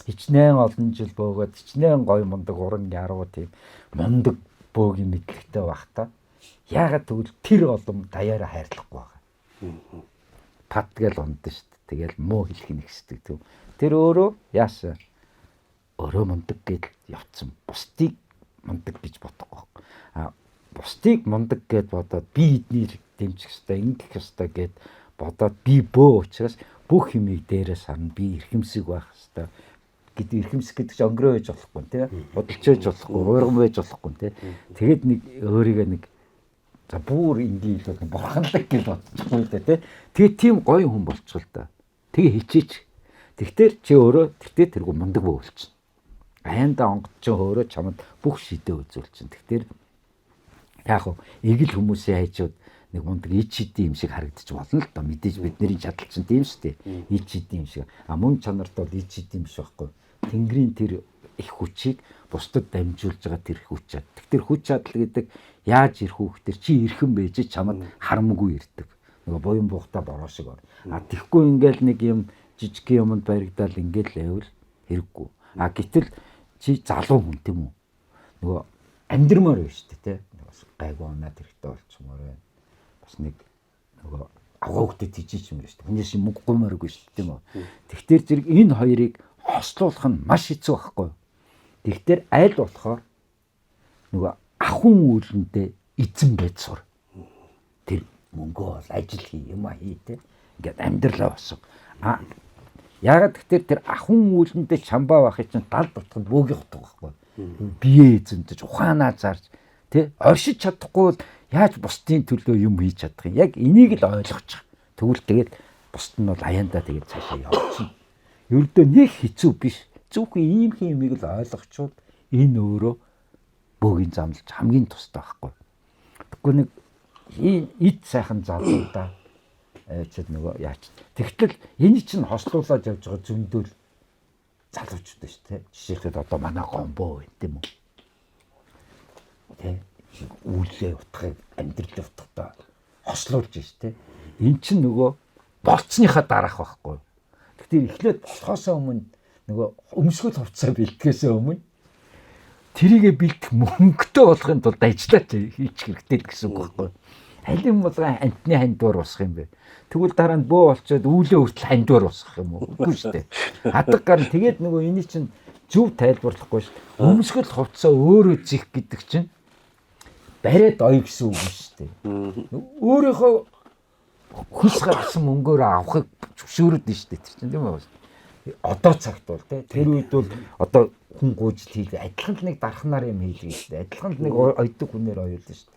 Хичнээн олон жил бөөгөөд хичнээн гой мундаг уран яруу тийм мундаг бөөгийн мэдлэгтэй байх та. Яагаад тэгвэл тэр олон даяараа хайрлахгүй байгаа. Пат гэл ундсан шүү дээ. Тэгэл муу хэлэх нь ихсдэг тийм. Тэр өөрөө яасан? Өөрөө мундаг гэж явцсан. Бусдыг мундаг гэж бодохгүй. А бусдыг мундаг гэд бодоод би эднийг дэмжих ёстой, ингэх ёстой гэд бодоод би бөө учраас бүх юмыг дээрээс харна. Би эрхэмсэг байх ёстой гэдэг эрхэмсэг гэдэг чинь өнгөрөө байж болохгүй тий. Бодолч байж болохгүй, уурган байж болохгүй тий. Тэгээд нэг өөрийгөө нэг за бүр энгийн илүү бурханлаг гэж бодчихгүй дээ тий. Тэгээд тийм гоё хүн болчихвол та. Тэгээ хичээч. Тэгтэр чи өөрөө тэртээ тэргүй мундаг бөө болчихно. Аяндаа онгод чи өөрөө чамд бүх шидэ үзүүлчин. Тэгтэр яг хөө эгэл хүмүүсийн хайчууд нэг мундаг ич хидийн юм шиг харагдчих болно л доо. Мэдээж бидний чадал чинь тийм шүү дээ. Ич хидийн юм шиг. А мөн чанарт бол ич хидийн биш байхгүй. Тэнгэрийн тэр их хүчийг бусдад дамжуулж байгаа тэр хүч чадал. Тэгэхээр хүч чадал гэдэг яаж ирэх үү гэхээр чи эрхэн байж чамд харамгүй ирдэг. Нөгөө буян буухта бороо шиг ор. А тэгэхгүй ингээл нэг юм жижиг юмд баригдаал ингээл байвал хэрэггүй. А гэтэл чи залуу хүн тийм үү? Нөгөө амьдрмаар байна шүү дээ, тэ. Бас гайгүй унаад хэрэгтэй болчихмоор байна. Бас нэг нөгөө авгаа хөлтөд тийжиж юм шүү дээ. Хүнээс мөнгө гуймааргүй шүү дээ, тийм үү? Тэгэхээр зэрэг энэ хоёрыг хослуулах нь маш хэцүү байхгүй юу? Тэгэхээр аль болохоор нөгөө ахын үйлэндээ эзэн байж сур. Тэр мөнгөө бол ажил хий, юм хий те. Ингээд амьдралаа босго. А Яагаад гэхээр тэр ахын үүлэндээ шамбаа байхыг чинь далд утганд бөөгийн утга байхгүй. Бие эзэмдэж, ухаанаа зарж тий оршиж чадахгүй бол яаж бусдын төлөө юм хийж чадах юм? Яг энийг л ойлгочих. Тэгвэл тэгэл бусд нь бол аяндаа тэгэл цаашаа явчихна. Ердөө нэг хэцүү биш. Зөвхөн ийм юмыг л ойлгочвол энэ өөрөө бөөгийн замлж хамгийн тустай байхгүй. Тэгэхгүй нэг эд сайхан залуудаа чид нөгөө яач. Тэгтэл энэ чинь хослуулаад явж байгаа зөндөл залуучууд шүү дээ. Жишээлбэл одоо манай гомбоо байна тийм үү? Тэ үйлээ утгыг амьдралын утгатай хослуулж шүү дээ. Эн чинь нөгөө болцсныхаа дараах байхгүй. Тэгэхээр эхлээд болохоосоо өмнө нөгөө өмсгөл хувцас бэлтгэхээсээ өмнө тэрийгэ бэлтэх мөнгөтэй болохын тулд ажиллаач хийчих хэрэгтэй л гэсэн үг байхгүй. Алин болгон амтны хандвар босох юм бэ. Тэгвэл дараа нь бөө болчоод үүлээ хүртэл хандвар босгох юм уу? Үгүй шүү дээ. Хадаг гар тэгээд нөгөө эний чинь зөв тайлбарлахгүй шүү дээ. Өмсгөл хувцас өөрөө зих гэдэг чинь бариад ой гэсэн үг шүү дээ. Өөрийнхөө хөлс гаргасан мөнгөөр авахыг зөвшөөрöd нь шүү дээ. Тэр чинь тийм үү? Одоо цагт бол тий. Тэр үед бол одоо хүн гуйжл хийх адилхан л нэг дархнаар юм хийлээ шүү дээ. Адилхан л нэг ойдог хүнээр оюулна шүү дээ.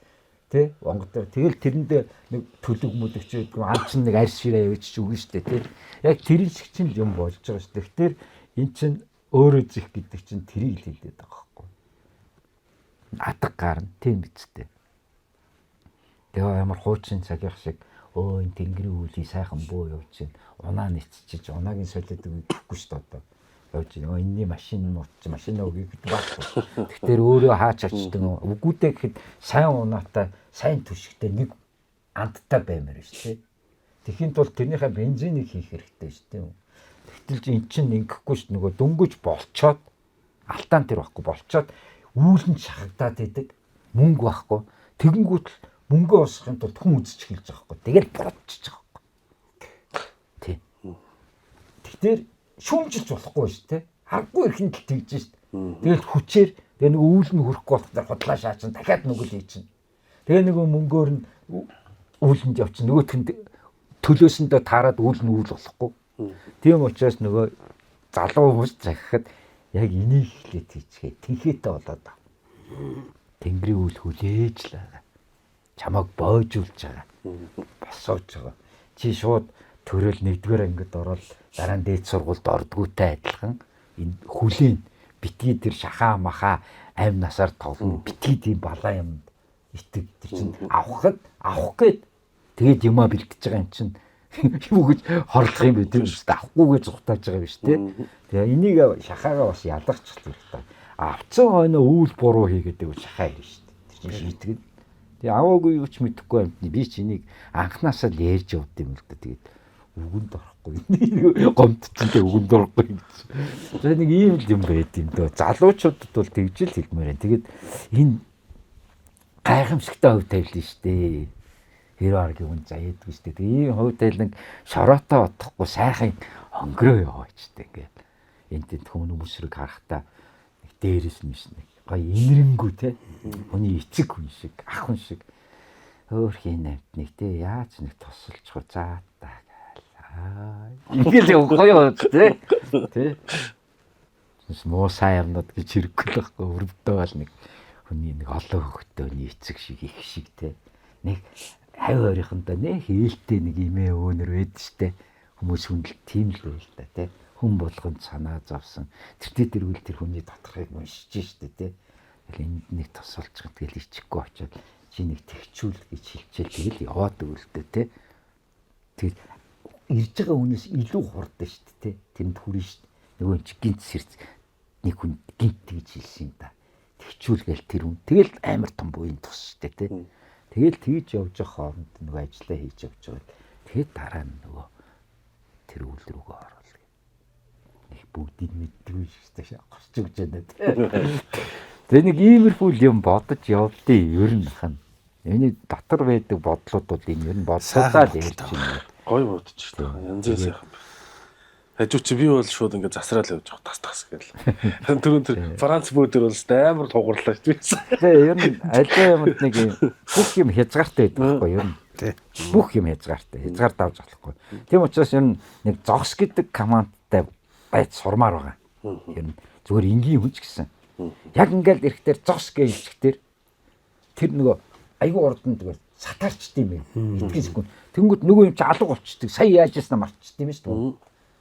Тэ онгодоор тэгэл тэрэндээ нэг төлөг мөлөгч гэдэг юм ам чинь нэг арьс ширээ явуулчих өгнө шүү дээ тий. Яг тэрэн шиг чинь л юм болж байгаа шүү дээ. Тэгэхээр эн чинь өөрөө зих гэдэг чинь тэрийг л хэлээд байгаа байхгүй. Атга гарна тийм биз дээ. Тэгээ ямар хуучин цагийнх шиг өө энэ тэнгэрийн үлий сайхан бөө явж чинь унаа нийцчихэж унаагийн солиод өгөхгүй шүү дээ одоо. Явж байна. Энэний машин мууч машин өгье гэдэг байхгүй. Тэгэхээр өөрөө хаач очдөг юм. Үгүй дээ гэхэд сайн унаатай, сайн түшигтэй нэг андтай баймаар шүү дээ. Тэхийн тулд тэрнийхээ бензинийг хийх хэрэгтэй шүү дээ. Тэгтэл эн чинь ингэхгүй шүү. Нөгөө дөнгөж болчоод алтаан тэр байхгүй болчоод үүлэн шахагдаад идэг. Мөнгө байхгүй. Тэгэнгүүт л мөнгөө олсохын тулд хүн үзэж эхэлж байгаа байхгүй. Тэгэл буруудчихж байгаа байхгүй. Тий. Тэгэхээр шүүмжилж болохгүй шүү дээ. Харахгүй ихэнд л тэгж шүү дээ. Тэгэл хүчээр тэгээ нэг үүл нь хүрэхгүй болохоор худлаа шаачин дахиад нүгэл хий чинь. Тэгээ нөгөө мөнгөөр нь үүлэнд явчин нөгөөх нь төлөөсөндөө таарад үйл нь үйл болохгүй. Тийм учраас нөгөө залуу хүмүүс захихад яг энийг эхлээд хийчихээ. Тэнхээтэй болоод байгаа. Тэнгэрийн үйл хүлээж л байгаа. Чамайг боожуулж байгаа. Босоож байгаа. Чи шууд төрөл нэгдүгээр ангид ороод дараа нь дээд сургуульд ордгүйтэй адилхан энэ хүлээн битгий тэр шахаа махаа амь насаар тоглоно. Битгий тийм балаа юмд итэг. Тэр чинь авахд авах гээд тэгээд юмаа бэлтэж байгаа юм чинь юу гэж хорлох юм бэ тийм шүү дээ. Авахгүй гэж зугатааж байгаа юм шүү дээ. Тэгээ энийг шахаагаа бас ялгачих хэрэгтэй. Авцсан хойноо үйл буруу хийгээд байвал шахаа ирнэ шүү дээ. Тэр чинь шийтгэн. Тэгээ аваагүй юу ч мэдэхгүй амтны би ч энийг анханасаа л ярьж явд юм л да. Тэгээд үгэнд орохгүй. Гомдчихтэй үгэнд орохгүй гэж. Тэгээ нэг ийм л юм байд юм дөө. Залуучуудад бол тэгж л хэлмээр байна. Тэгээд энэ гайхамшигтай хөв тавилна шүү дээ. Хэр аргийн хүн заяадгүй шүү дээ. Тэгээ ийм хөв тавилан шороотой бодохгүй сайхан өнгөрөө яваач дээ ингээд. Энд тэнд хүн хүмүүсрэг харахтаа нэг дээрээс нь биш нэг гоё инэрэнгүү те. Хүний эцэг хүн шиг, ах хүн шиг өөр хин амтныг те яаж нэг тусалчих вэ заа та гээл. Аа. Ингээл гоё те. Тэ. Муу сайн юмнууд гэж хэрэггүй л байхгүй өрөвдөө бол нэг хүний нэг олон хөвгтөөний эцэг шиг их шиг те. Нэг хавь ойрхондоо нэх ээлтэй нэг имээ өөнөр байд штэ. Хүмүүс хүндэл тийм л байл та те. Хүн болгонд санаа зовсон. Тэртээ тэргүүл тэр хүний доторхыг уншиж штэ те. Тэгэл энд нэг тусалж тэгэл ичихгүй очиод чи нэг тэгчүүл гэж хэлчихэл тэгэл яваад өгөлтөө те. Тэгэл ирж байгаа хүнээс илүү хурдан штэ те. Тэнд хүрнэ штэ. Нөгөө чи гинт сэрц нэг хүн гинт тэгж хэлсэн юм да. Тэгчүүл гээл тэр хүн тэгэл амар том буян тус штэ те. Тэгэл тэгж явж байгаа хооронд нөгөө ажиллаа хийж явж байгаа. Тэгээд дараа нь нөгөө тэр үйл рүүгээ орвол гэх. Нэг бүгдийг мэддэггүй шүү дээ. Госч өгч байна те. Тэгээ нэг иймэрхүү юм бодож явдیں۔ Ер нь хан. Эний дотор байдаг бодлууд бол энэ ер нь бодлуудаа л ярьж байна. Гоё бодчих та. Янз бүр сайхан байна. Хажуу чи би бол шууд ингээд засраал явж байгаа тас тас гэл. Түрүүн тэр Франц бөөдөр бол өстой амар тугарлаа шүү дээ. Тэгээ ер нь аливаа юмд нэг юм бүх юм хязгаартай байдаг байхгүй юу? Ер нь. Тий. Бүх юм хязгаартай. Хязгаар давж болохгүй. Тийм учраас ер нь нэг зогс гэдэг команд хязгаартай байж сурмаар байгаа. Ер нь зүгээр энгийн хүн ч гэсэн. Яг ингээл ирэхтэр зогс гэж хэлчихтэр тэр нөгөө айгүй урдан зүгээр сатаарчд юм байна. Итгэн секунд. Тэнгүүд нөгөө юм чи алга болчдөг. Сая яаж яснаа мартчихдээ юм шүү дээ.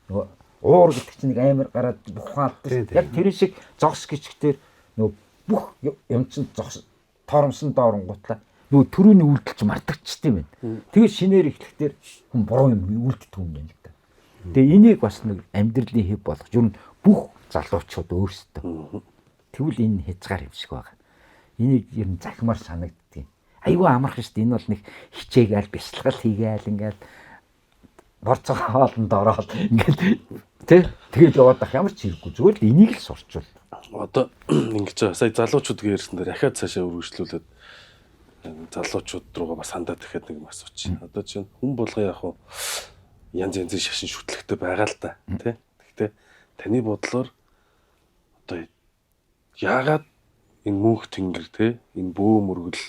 Нөгөө уур гэдэг чинь нэг амар гараад бухаан алддаг. Яг тэр шиг зогс гिचгтэр нөгөө бүх юм чинь зогс торомсон дооронгуутлаа нөгөө төрөүний үйлдэл чи мартагдчихдээ юм байна. Тэгээд шинээр эхлэхдээ хүн буруу юм үйлддэг юм байна л да. Тэгээ энийг бас нэг амьдралын хэв болгож ер нь бүх залуучууд өөрсдөө. Тэгвэл энэ хязгаар юм шиг байна. Энийг ер нь захимаар санагддаг юм. Айгүй амархан шүү дээ. Энэ бол нэг хичээгээл бясалгал хийгээл ингээл борцоо хоолнд ороод ингээл тэ тэгэл яваад ах ямар ч хэрэггүй. Зүгээр л энийг л сурчвал. Одоо ингэж сая залуучууд ярьсан дээр ахаад цаашаа үргэлжлүүлээд залуучууд руугаа бас хандаад ихэд нэг юм асуучих. Одоо чинь хүн болгон яг хуу янз янзын шашин шүтлэгтэй байгаа л та тий. Гэхдээ таны бодлоор одоо яагаад энэ мөнх тэнгэр тий энэ бөө мөргөл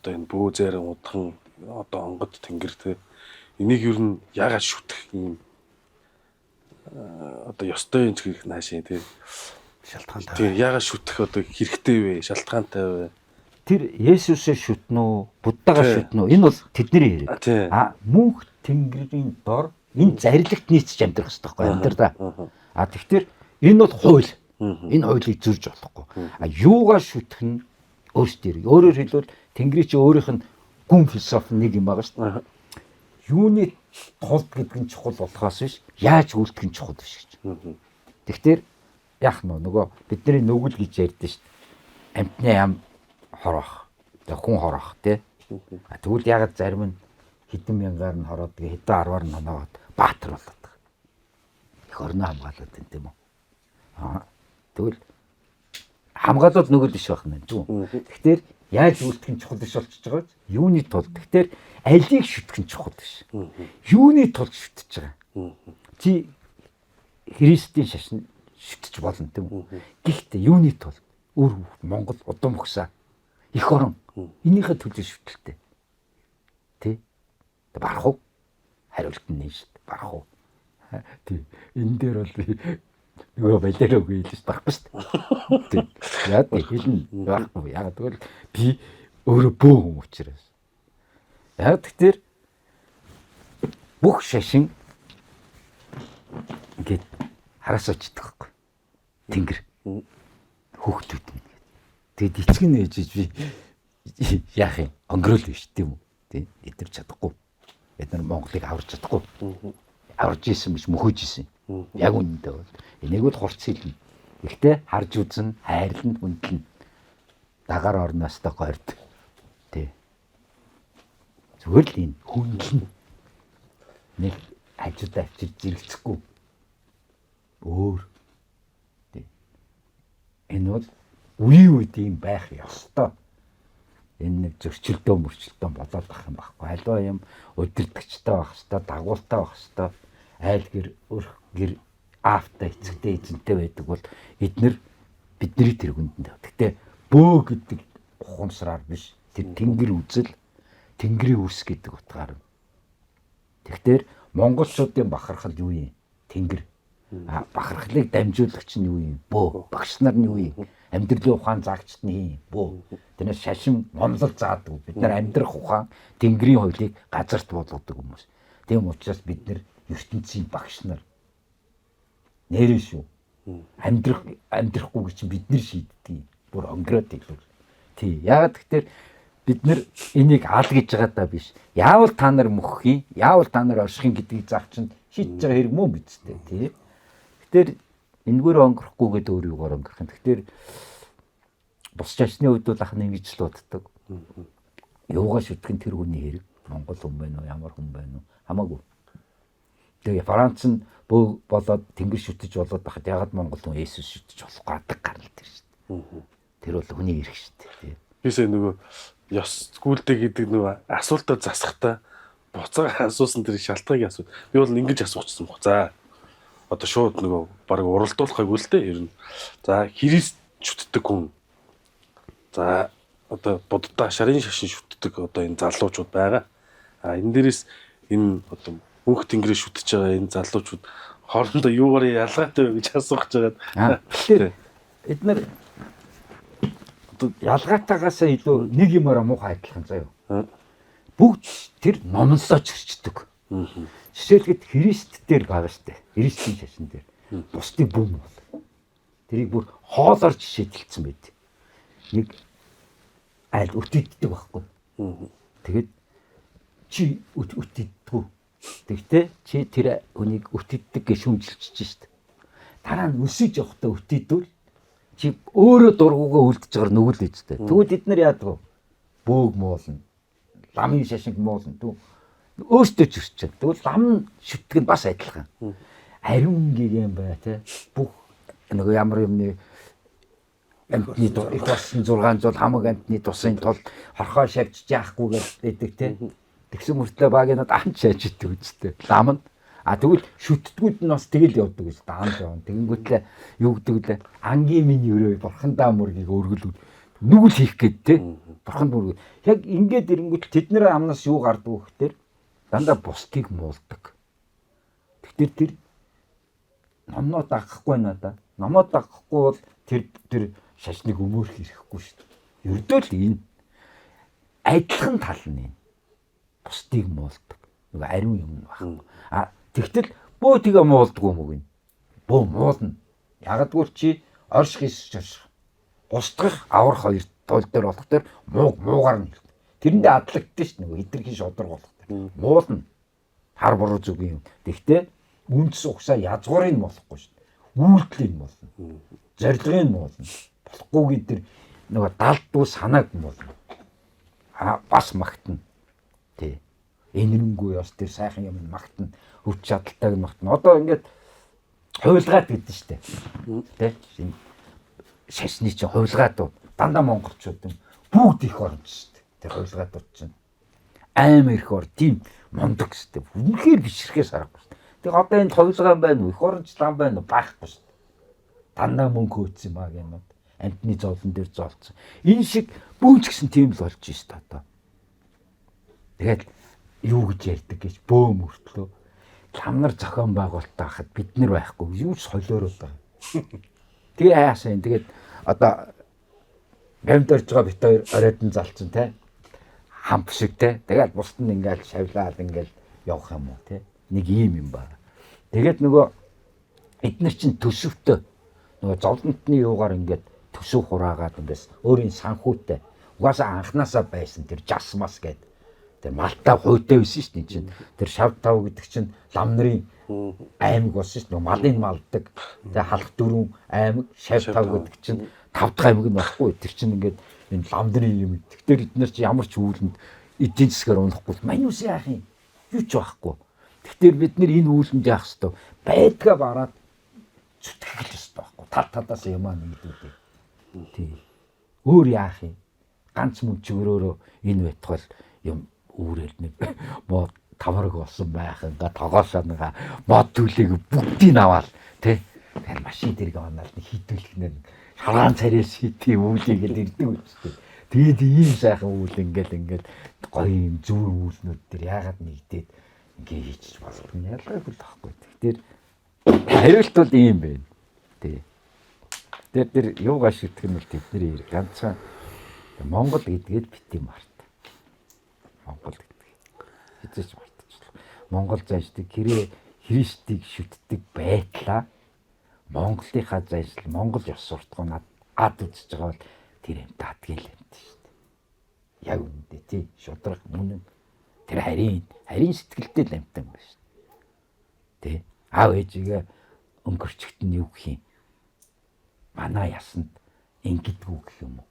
одоо энэ бөө зайран удхан одоо онгод тэнгэр тий энийг ер нь яагаад шүтэх юм одоо ёстой юм ч гэх наашийн тий шалтгаантай. Тий яагаад шүтэх одоо хэрэгтэй вэ? Шалтгаантай вэ? Тэр Есүсээ шүтнэ үү, Буддагаа шүтнэ үү? Энэ бол тэдний хэрэг. А мөнх тэнгэрийн дор энэ зарилэгт нийцж амьдрах хэрэгтэй байхгүй амьдраа. А тэгэхээр энэ бол хууль. Энэ хуулийг зөрж болохгүй. А юугаа шүтэх нь өөрсдөө хэрэг. Өөрөөр хэлбэл тэнгэрийн чи өөрийнх нь гүн философи нэг юм байгаа шүү дээ. Юуны тулд гэдэг нь чухал болохоос биш, яаж үлдэх нь чухал биш гэж. Тэгэхээр яах нь нөгөө бидний нүгэл гэж ярьдэн шүү дээ. Амтны ям хороох. Тэгээ хүн хороох тий. Тэгвэл ягаад зарим нь хэдэн мянгаар нь хороод тэгээ хэдэн арвар нь оноогоод баатар болоод байгаа. Их орноо хамгаалаад байна тийм үү? Аа тэгвэл хамгаалал нүгэл биш байх нь тийм үү? Тэгэхээр яаж үлдэх нь чухал биш болчихж байгаа биз? Юуны тулд? Тэгэхээр алийг шүтэх нь чухал биш. Юуны тулд шүтэж байгаа? Чи Христийн шашин шүтэж болно тийм үү? Гэхдээ юуны тулд? Үр Монгол удам өгсөө эх орон энийхээ төлөө шүтэлтэй. Тэ? Барах уу? Хариулт нь нь шүү дээ. Барах уу? Тий. Энэ дээр бол нөгөө балер үгүй хэлж барахгүй шүү дээ. Тий. Яг хэлнэ байхгүй. Яг тэгвэл би өөрөө бөө хүн учраас. Яг тэгтэр бүх шашин ингээд хараас очдөг байхгүй. Тэнгэр. Хүүхдүүд минь. Тэгэд эцэг нь ээж би яах юм? Өнгөрөөл биш тийм үү? Тий. Бид нар чадахгүй. Бид нар Монголыг аварч чадахгүй. Аварж исэн биш мөхөж исэн. Яг үнэндээ бол энийг бол хурц хэлнэ. Гэхдээ харж үзэн, хайрлан, хүндлэн. Дагаар орноос та горд. Тий. Зүгээр л энэ хүндлэн. Нэг хажуудаа авчир зэрэгцэхгүй. Өөр. Тий. Энэ бол үеийн үед юм байх ёстой. Энэ нэг зөрчилдөө мөрчлөлтөө болоод ах юм байхгүй. Аливаа юм удирдагчтай байх ёстой, дагуултай байх ёстой. Айл гэр өрх гэр аавтай эцэгтэй эзэнтэй байдаг бол эднэр бидний тэргүүнд. Гэхдээ бөө гэдэг ухамсараар биш. Тэр тэнгэр үзэл, тэнгэрийн үс гэдэг утгаар. Тэгэхээр монголчуудын бахархал юу юм? Тэнгэр. А бахархлыг дамжуулагч нь юу юм? Бөө. Багш нар нь юу юм? Амьдралын ухаан заагчд нь юм? Бөө. Тэрнээс шашин номлол заадаг. Бид нар амьдрах ухаан, тэнгэрийн хуулийг газарт буулгадаг хүмүүс. Тийм учраас бид нар ертөнцийн багш нар. Нэрээ шүү. Амьдрах амьдрахгүй чинь бид нар шийддэг. Бүр өнгөрөөд хэлвэл. Тий. Яагаад гэхээр бид нар энийг ал гэж байгаа даа биш. Яавал та нар мөхөх юм, яавал та нар орших юм гэдгийг заах чинь шийдэж байгаа хэрэг мөн биз дээ. Тий. Тэгэхээр энэгээр өнгөрөхгүй гэдэг өөр юугаар өнгөрөх юм. Тэгэхээр бус шашны үед бол ахна ингэж л боддог. Юугаа шүтгэн тэр хүний хэрэг. Монгол хүн байна уу, ямар хүн байна уу хамаагүй. Тэгээ Франц нь бөө болоод тэнгэр шүтэж болоод байхад ягаад Монгол хүн Есүс шүтэж болохгүй адаг гарал тэр шүү дээ. Тэр бол хүний эрх шүү дээ. Би сая нөгөө ёс гүйлдэ гэдэг нөгөө асуултаа засахдаа буцаага асуусан тэр шалтгаыг асуу. Би бол ингэж асуучихсан баг. За одоо шууд нөгөө баг уралдуулахгүйг л дээ ер нь. За Христ шүтдэг хүн. За одоо буддаа шарын шашин шүтдэг одоо энэ залуучууд байгаа. А энэ дээрээс энэ одоо мөнх тэнгэрээ шүтэж байгаа энэ залуучууд Хоорондоо юугаар ялгаатай вэ гэж асуух гэж байгаа. Тэгэхээр эдгээр одоо ялгаатайгаасаа илүү нэг юмараа муухай адилхан заяа. Бүгд тэр номлосоо чирчдэг. Жишээлбэл Христ дээр байгаа штэ. Христийн шашин дээр бусдыг бүм бол. Тэрийг бүр хоолоор жишээлэлсэн байд. Нэг айл өтөддөг байхгүй. Тэгээд чи өтөддгүү. Тэгтээ чи тэр хүнийг өтөддөг гэж шүмжилчихэж штэ. Дараа нь өсөж явахдаа өтөдвөл чи өөрөө дургуугаа үлдэж байгаа нүгэл үстэй. Тэгвэл бид нар яадаг вэ? Бөөг муулна. Ламын шашинг муулна. Тэгвэл өөртөө чирч. Тэгвэл лам шүтг нь бас адилхан. Ариун гигэн бай те. Бүх нөгөө ямар юмны амтны их болсон 600 хамаг амтны тусын тулд хорхоо шавж яахгүй гэдэг те. Тэгсэн мөртлөө багийнад амт шааж идэг үстэй. Лам нь. А тэгвэл шүтдгүүд нь бас тэгэл явдаг гэж даан явна. Тэгэнгүүтлээ юу гэдэг лээ? Ангийн минь өрөө бурхандаа мөргийг өргөлүүд нүгэл хийх гээд те. Бурханд мөргөл. Яг ингээд ирэнгүүт тэдний амнаас юу гардаг вэ гэхээр дандаа бусдыг муулдаг. Тэгэхээр тэр номноо дагахгүй надаа. Номоо дагахгүй бол тэр шашныг өмөөрөх ирэхгүй шүү дээ. Ердөө л энэ адилхан тал нь энэ. Бусдыг муулдаг. Нөгөө ариун юм байхгүй. А тэгтэл бөө тэгээ муулдгүй юм уу гин. Бөө муулна. Ягдгүр чи орших исч орших. Устгах аврах хоёр тул дээр болох дээр мууг муугаар нь. Тэрэндээ адлагдсан шүү нөгөө хитрхийн шудраг болох дээр. Муулна. Хар буруу зүгийн юм. Тэгтээ үндэс угсаа язгуурыг нь болохгүй шүү дээ. Үйлдэлийг нь болно. Зорилгыг нь болно. Болохгүйгийн тэр нөгөө далдуу санааг нь болно. А бас магтана. Тий. Энэрэнгүй бас тэр сайхан юм магтана. Хүч чадалтайг нь магтана. Одоо ингээд хувилгаад гэдэг шүү дээ. Тэ? Шашны чинь хувилгаадууд дандаа монголчууд юм бүгд их оронч шүү дээ. Тэр хувилгаадууд чинь амар их ор тийм мундаг шүү дээ. Үнэхээр бишрэхээс аргагүй шүү дээ. Тэг одоо энэ хувилгаа байна уу? Их оронч лам байна уу? Байхгүй шүү дээ. Дандаа мөнгө хөөцсөн юм аа гэнэ. Амтны зовлон дээр зоолцсон. Энэ шиг бүүнч гэсэн тийм л болж шүү дээ одоо. Тэгээд юу гэж ярьдаг гэж бөө мөртлөө ламнар зохион байгуулалт байхад бид нар байхгүй юу ч солиороод байгаа. Тэгээ яасан юм. Тэгээд одоо гамд орж байгаа бит хоёр оройд нь залцсан те. Хамп шиг те. Тэгээд бусд нь ингээл шавлаад ингээл явах юм уу те. Нэг ийм юм байна. Тэгээд нөгөө эднэр чинь төсөвтөө нөгөө зовлонтны юугаар ингээд төсөв хураагаад ингээс өөрийн санхүүтэй угаасаа анханасаа байсан тэр жас мас гээд тэр малтаа хуйтай байсан шүү дээ чинь. Тэр шав тав гэдэг чинь лам нарын аймаг болсон шүү дээ. Малын малдаг. Тэгээ халах дөрвөн аймаг, шав тав гэдэг чинь тав дахь аймаг нь багхгүй. Тэр чинь ингээд энэ лам нарын юм. Тэгэхээр эднэр чинь ямар ч үүлэнд эдийн засгаар унахгүй. Манюс яах юм? Юу ч байхгүй. Тэгэхээр бид нэр энэ үүлэнд яах ёстой? Байдгаа бараад зүтгэх л ёстой байхгүй. Тал талаас юмаа нэгдүүлээ. Тий. Өөр яах юм? Ганц мөн чигрөөрөө энэ байтгал юм үүрэл нэг мод тавраг болсон байханга тогоосоо мод төлийг бүгдийг аваал тий. Тэгэхээр машин тэрэг онаал нэг хідүүлэх нэ шаргаан царай шийдтий үүлийгээл ирдэг үстэй. Тэгээд ийм сайхан үйл ингээл гоё юм зүр үйлнүүд дээр яагаад нэгдээд ингээ хийчих болдог юм ялгаагүй л байхгүй. Тэгэхээр хариулт бол ийм байна. Тий. Тэр юугаа шүтгэх нь бол тэдний хэрэг ганцхан Монгол гэдгээд бити март. Монгол гэдэг. Хизээч мартчихлаа. Монгол заншдаг хэрэг Христийг шүтдэг байтлаа. Монголынхаа заншил, Монгол ёс суртахуунаад ад үзэж байгаа бол тэр юм дадгийл юм шүү дээ. Яг үнэндээ тий шудраг үнэн тэр харийн сэтгэлтэй л амтан байна шүү дээ. Тий. Аав ээжигээ өнгөрчгт нь юу гэх юм? Манай ясанд ингэдэггүй гэх юм уу?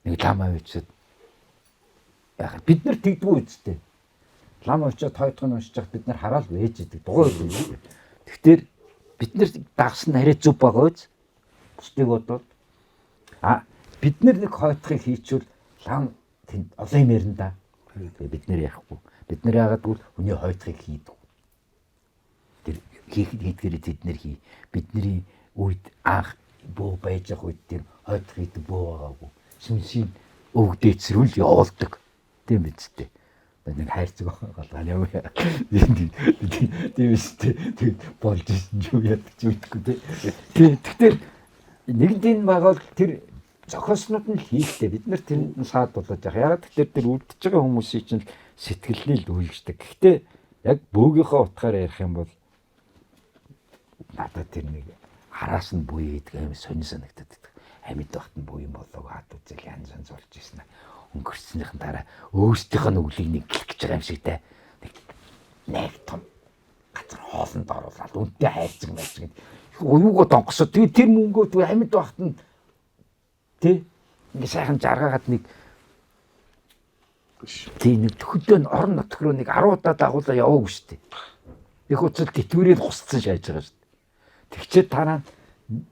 Нэг лам авчиад яг бид нар тэгдэггүй үсттэй. Лам очиод тойтгон уншиж байхад бид нар хараал вэж идэг дугаар үү. Тэгэхээр бид нар дагсан арай зүв байгаа үз. Бусдыг бодвол а бид нар нэг хойтхыг хийчвэл лам тэнд олон юм ярина да. Тэгээ бид нар яахгүй. Бид нар яагаад гэвэл хүний хойтхыг хийдэг. Тэр хийх хийдгээрээ тэд нар хий. Бидний үед анх бөө байж явах үед тэр хойтх хийдэг бөө байгаагүй. Сүнсийн өвгдээцрүүл явуулдаг. Тийм биз дээ. Одоо нэг хайрцаг голгоо юм яа. Тийм шүү дээ. Тэгээд болж исэн ч юм яадаг ч мэдэхгүй те. Тийм. Тэгэхээр нэгэнт энэ байгаа бол тэр зохиоснууд нь хийхтэй. Бид нар тэрэнд нь саад болоод яах. Ягаад тэгэхээр тэр үлдэж байгаа хүмүүсийн чинь сэтгэлний л үйлждэг. Гэхдээ яг бөөгийнхөө утгаар ярих юм бол надад тэр нэг араас нь буй гэдэг аим сонин санагдаад байдаг. Амьд багт нь буй юм болоог хад үзэл янз янз болж ирсэн. Өнгөрснийхэн дараа өөрсдийнх нь өглийг нэг гэлэх гэж байгаа юм шиг те. Нэг том газар хоолнд оруулаад үнтэй хайрцаг майцаг уюугаа донгосоо тэгээ тэр мөнгөө тэгээ амьд багт нь тэ ингээ сайхан жаргаагаад нэг тий нэг төхөлдөө нь орон нутг руу нэг 10 удаа дагуулаа яваагүй шүү дээ. Их уцал тэтгэврээр хусцсан шааж байгаа шүү дээ. Тэгчээд дараа нь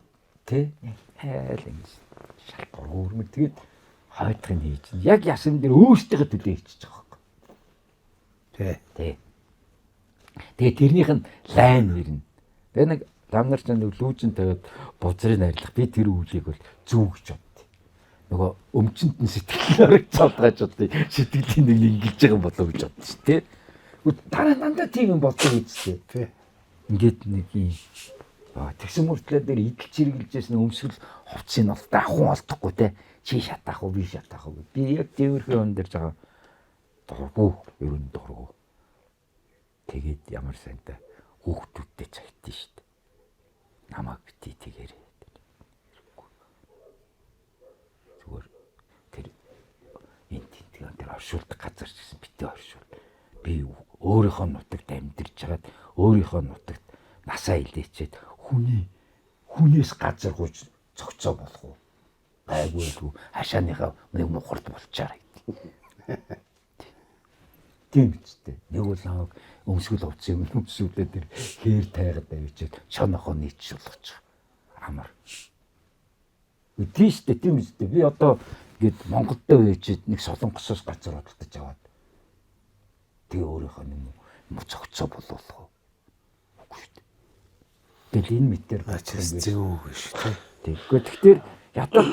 тэ айл ингэ шал гурмэг тэгээд хойдохыг хийж. Яг ясан дээр өөрсдийнхөө төлөө хийчихэж байгаа байхгүй. Тий. Тий. Тэгээ тэрнийх нь лайн ирнэ. Тэгээ нэг лам нар ч нэг лүүжин тавиад бузрыг арилах би тэр үйлийг бол зүг гэж боддیں۔ Нөгөө өмчөнд нь сэтгэл орогцоод гаж боддیں۔ Сэтгэлийн нэг ингэж байгаа юм болоо гэж боддоо шүү дээ. Дараа дандаа тийм юм боддог үсттэй. Тий. Ингээд нэг юм тэгсэн мөртлөө дээр идэл чиргэлжсэн өмсгөл хувцсыг нь бол ахун олдохгүй те. Чи шатаах уу би шатаах уу. Би яг тиймэрхүү юм дээр жоо дургу ер нь дургу. Тэгээд ямар сайнтай хүүхдүүдтэй цагтэн шүү дээ. Намайг бити тэгээрэй. Зүгээр тэр энэ тентгэн тэр оршуулдаг газар ч гэсэн бити оршуул. Би өөрийнхөө нутагт амьдарч хагаад өөрийнхөө нутагт насаа илээчээд хүний хүнээс газар гуйж цогцоо болох уу? Гайгүй л хашааныхаа нэг мухард болчаарай гэдэг. Тийм үстэй. Нэг бол намайг өмсгөл хувцас юм өмсүүлээ тэр хээр тайгаад авчиад шонохоо нийтшүүлчих. Амар. Тийм шүү дээ, тийм үстэй. Би одоо ингээд Монголд байжээд нэг солонгосоос газар худалдаж аваад тэгээ өөрийнхөө нэг юм цогцоо болуулах уу? Үгүй шүү дээ. Тэгэл энэ мэтэр Ачаас зөв үг шүү дээ. Тэгэхгүй тэгэхээр ядуу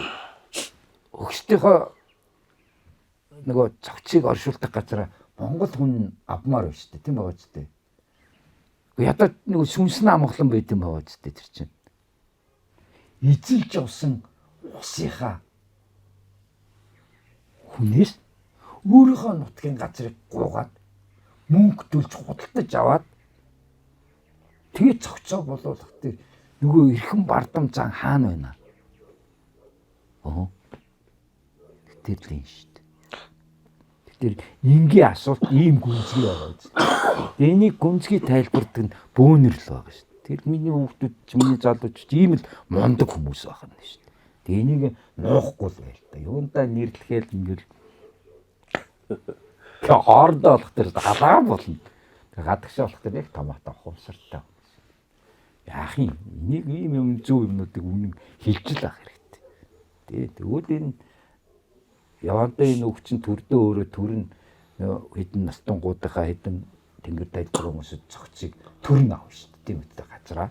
өгсдийнхөө нөгөө цогцыг оршуулдаг газараа Монгол хүн авмаар байна шүү дээ, тийм байгаа ч дээ. Гэхдээ ядаад нөгөө сүнсэн амгалан байд юм байгаа ч дээ тэр чинь. Эзэлж явсан усынхаа хүнээс өөрийнхөө нутгийн газрыг гуугаад мөнгө төлж худалдаж аваад тэгээ цогцоо болуулах тэр нөгөө эрхэн бардам зан хаана байна? Аа. Тэр л юм шүү дээ. Тэр энгийн асуулт ийм гүнзгий байгаа биз. Тэгээ энийг гүнзгий тайлбардаг нь бөөнөр л байгаа шүү дээ. Тэр миний хүүхдүүд ч миний залууч ч ийм л мундаг хүмүүс байх нь шүү дээ. Тэгээ энийг нуухгүй л байл та. Юундаа нэрлэхэл ингээл тэгээ хоорондоо болох тэр халаа болно. Тэгээ гадагшаа болох тэр яг томато ухамсартай. Яах юм? Энийг ийм юм зөв юмнуудыг үнэн хэлж л авах хэрэгтэй. Тэгээ тэгвэл энэ явандаа энэ үг чинь төрдөө өөрөө төр нь хэдэн настангуудынхаа хэдэн тэнгэр дайд байгаа хүмүүсд цогцыг төр нь авна шүү дээ. Тийм үстэй газраа.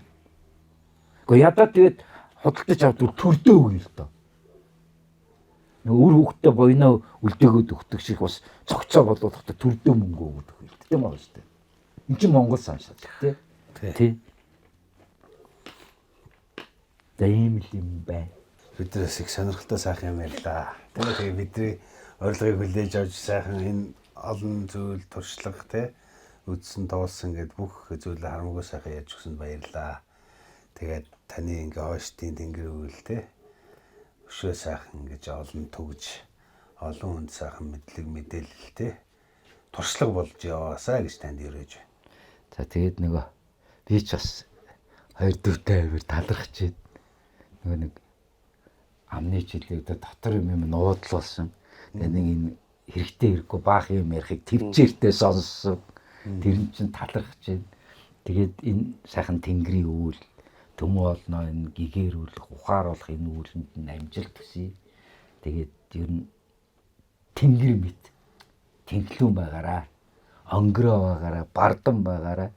Гэхдээ ядаа тэгээд худалдаж авдаг төрдөө өгнө л доо. Нөгөө үр хөвгтөө буйнаа үлдээгөөд өгдөг шиг бас цогцоо болуулахдаа төрдөө мөнгө өгдөг юм. Тийм байгаа шүү дээ. Энд чинь Монгол саншаа тий. Тий. За ийм л юм байна. Биднээс их сонирхолтой сайхан юм ярьлаа. Тэгээ бидний урилгыг хүлээж авч сайхан энэ олон зүйл туршлага тий үдсэн тоолсон гэд бүх зүйлээ харамгүй сайхан ярьж өгсөнд баярлалаа. Тэгээд таны ингээ хойштын тэнгэр өгөл тий өшөө сайхан ингэж олон түгж олон хүнд сайхан мэдлэг мэдээлэл тий туршлага болж яваасаа гэж танд өрөөж байна. За тэгээд нөгөө би ч бас хоёр дүүтэй амир талархаж байна. Нөгөө нэг амны жилээ одоо дотор юм юм нуудлуулсан. Тэгээ нэг энэ хэрэгтэй хэрэггүй баах юм ярихыг төвчээртэй сонссон. Тэр нь чинь талархаж байна. Тэгээд энэ сайхан тэнгэрийн үйл төмөө олноо энэ гигээрүүлэх, ухааруулах энэ үйлэнд нь амжилт хүсье. Тэгээд ер нь тэнгэр мэт тэнхлүүн байгаараа, онгороо байгаараа, бардам байгаараа.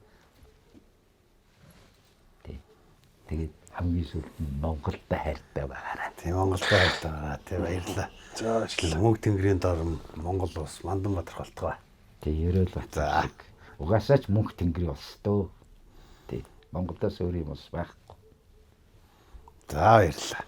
Тий. Тэгээд хамгийн сүүлд нь Монголд хайртай байгаараа. Тийм Монголд хайртай байгаараа. Тийм баярлалаа. За баярлалаа. Мөнх тэнгэрийн дор Монгол улс Мандан Бадрах болтугай. Тэг Ерөөл Баатар шиг. Угаасаа ч мөнх тэнгэрийн улс дөө. Тэг. Монголоос өөр юм улс байхгүй. За, баярлалаа.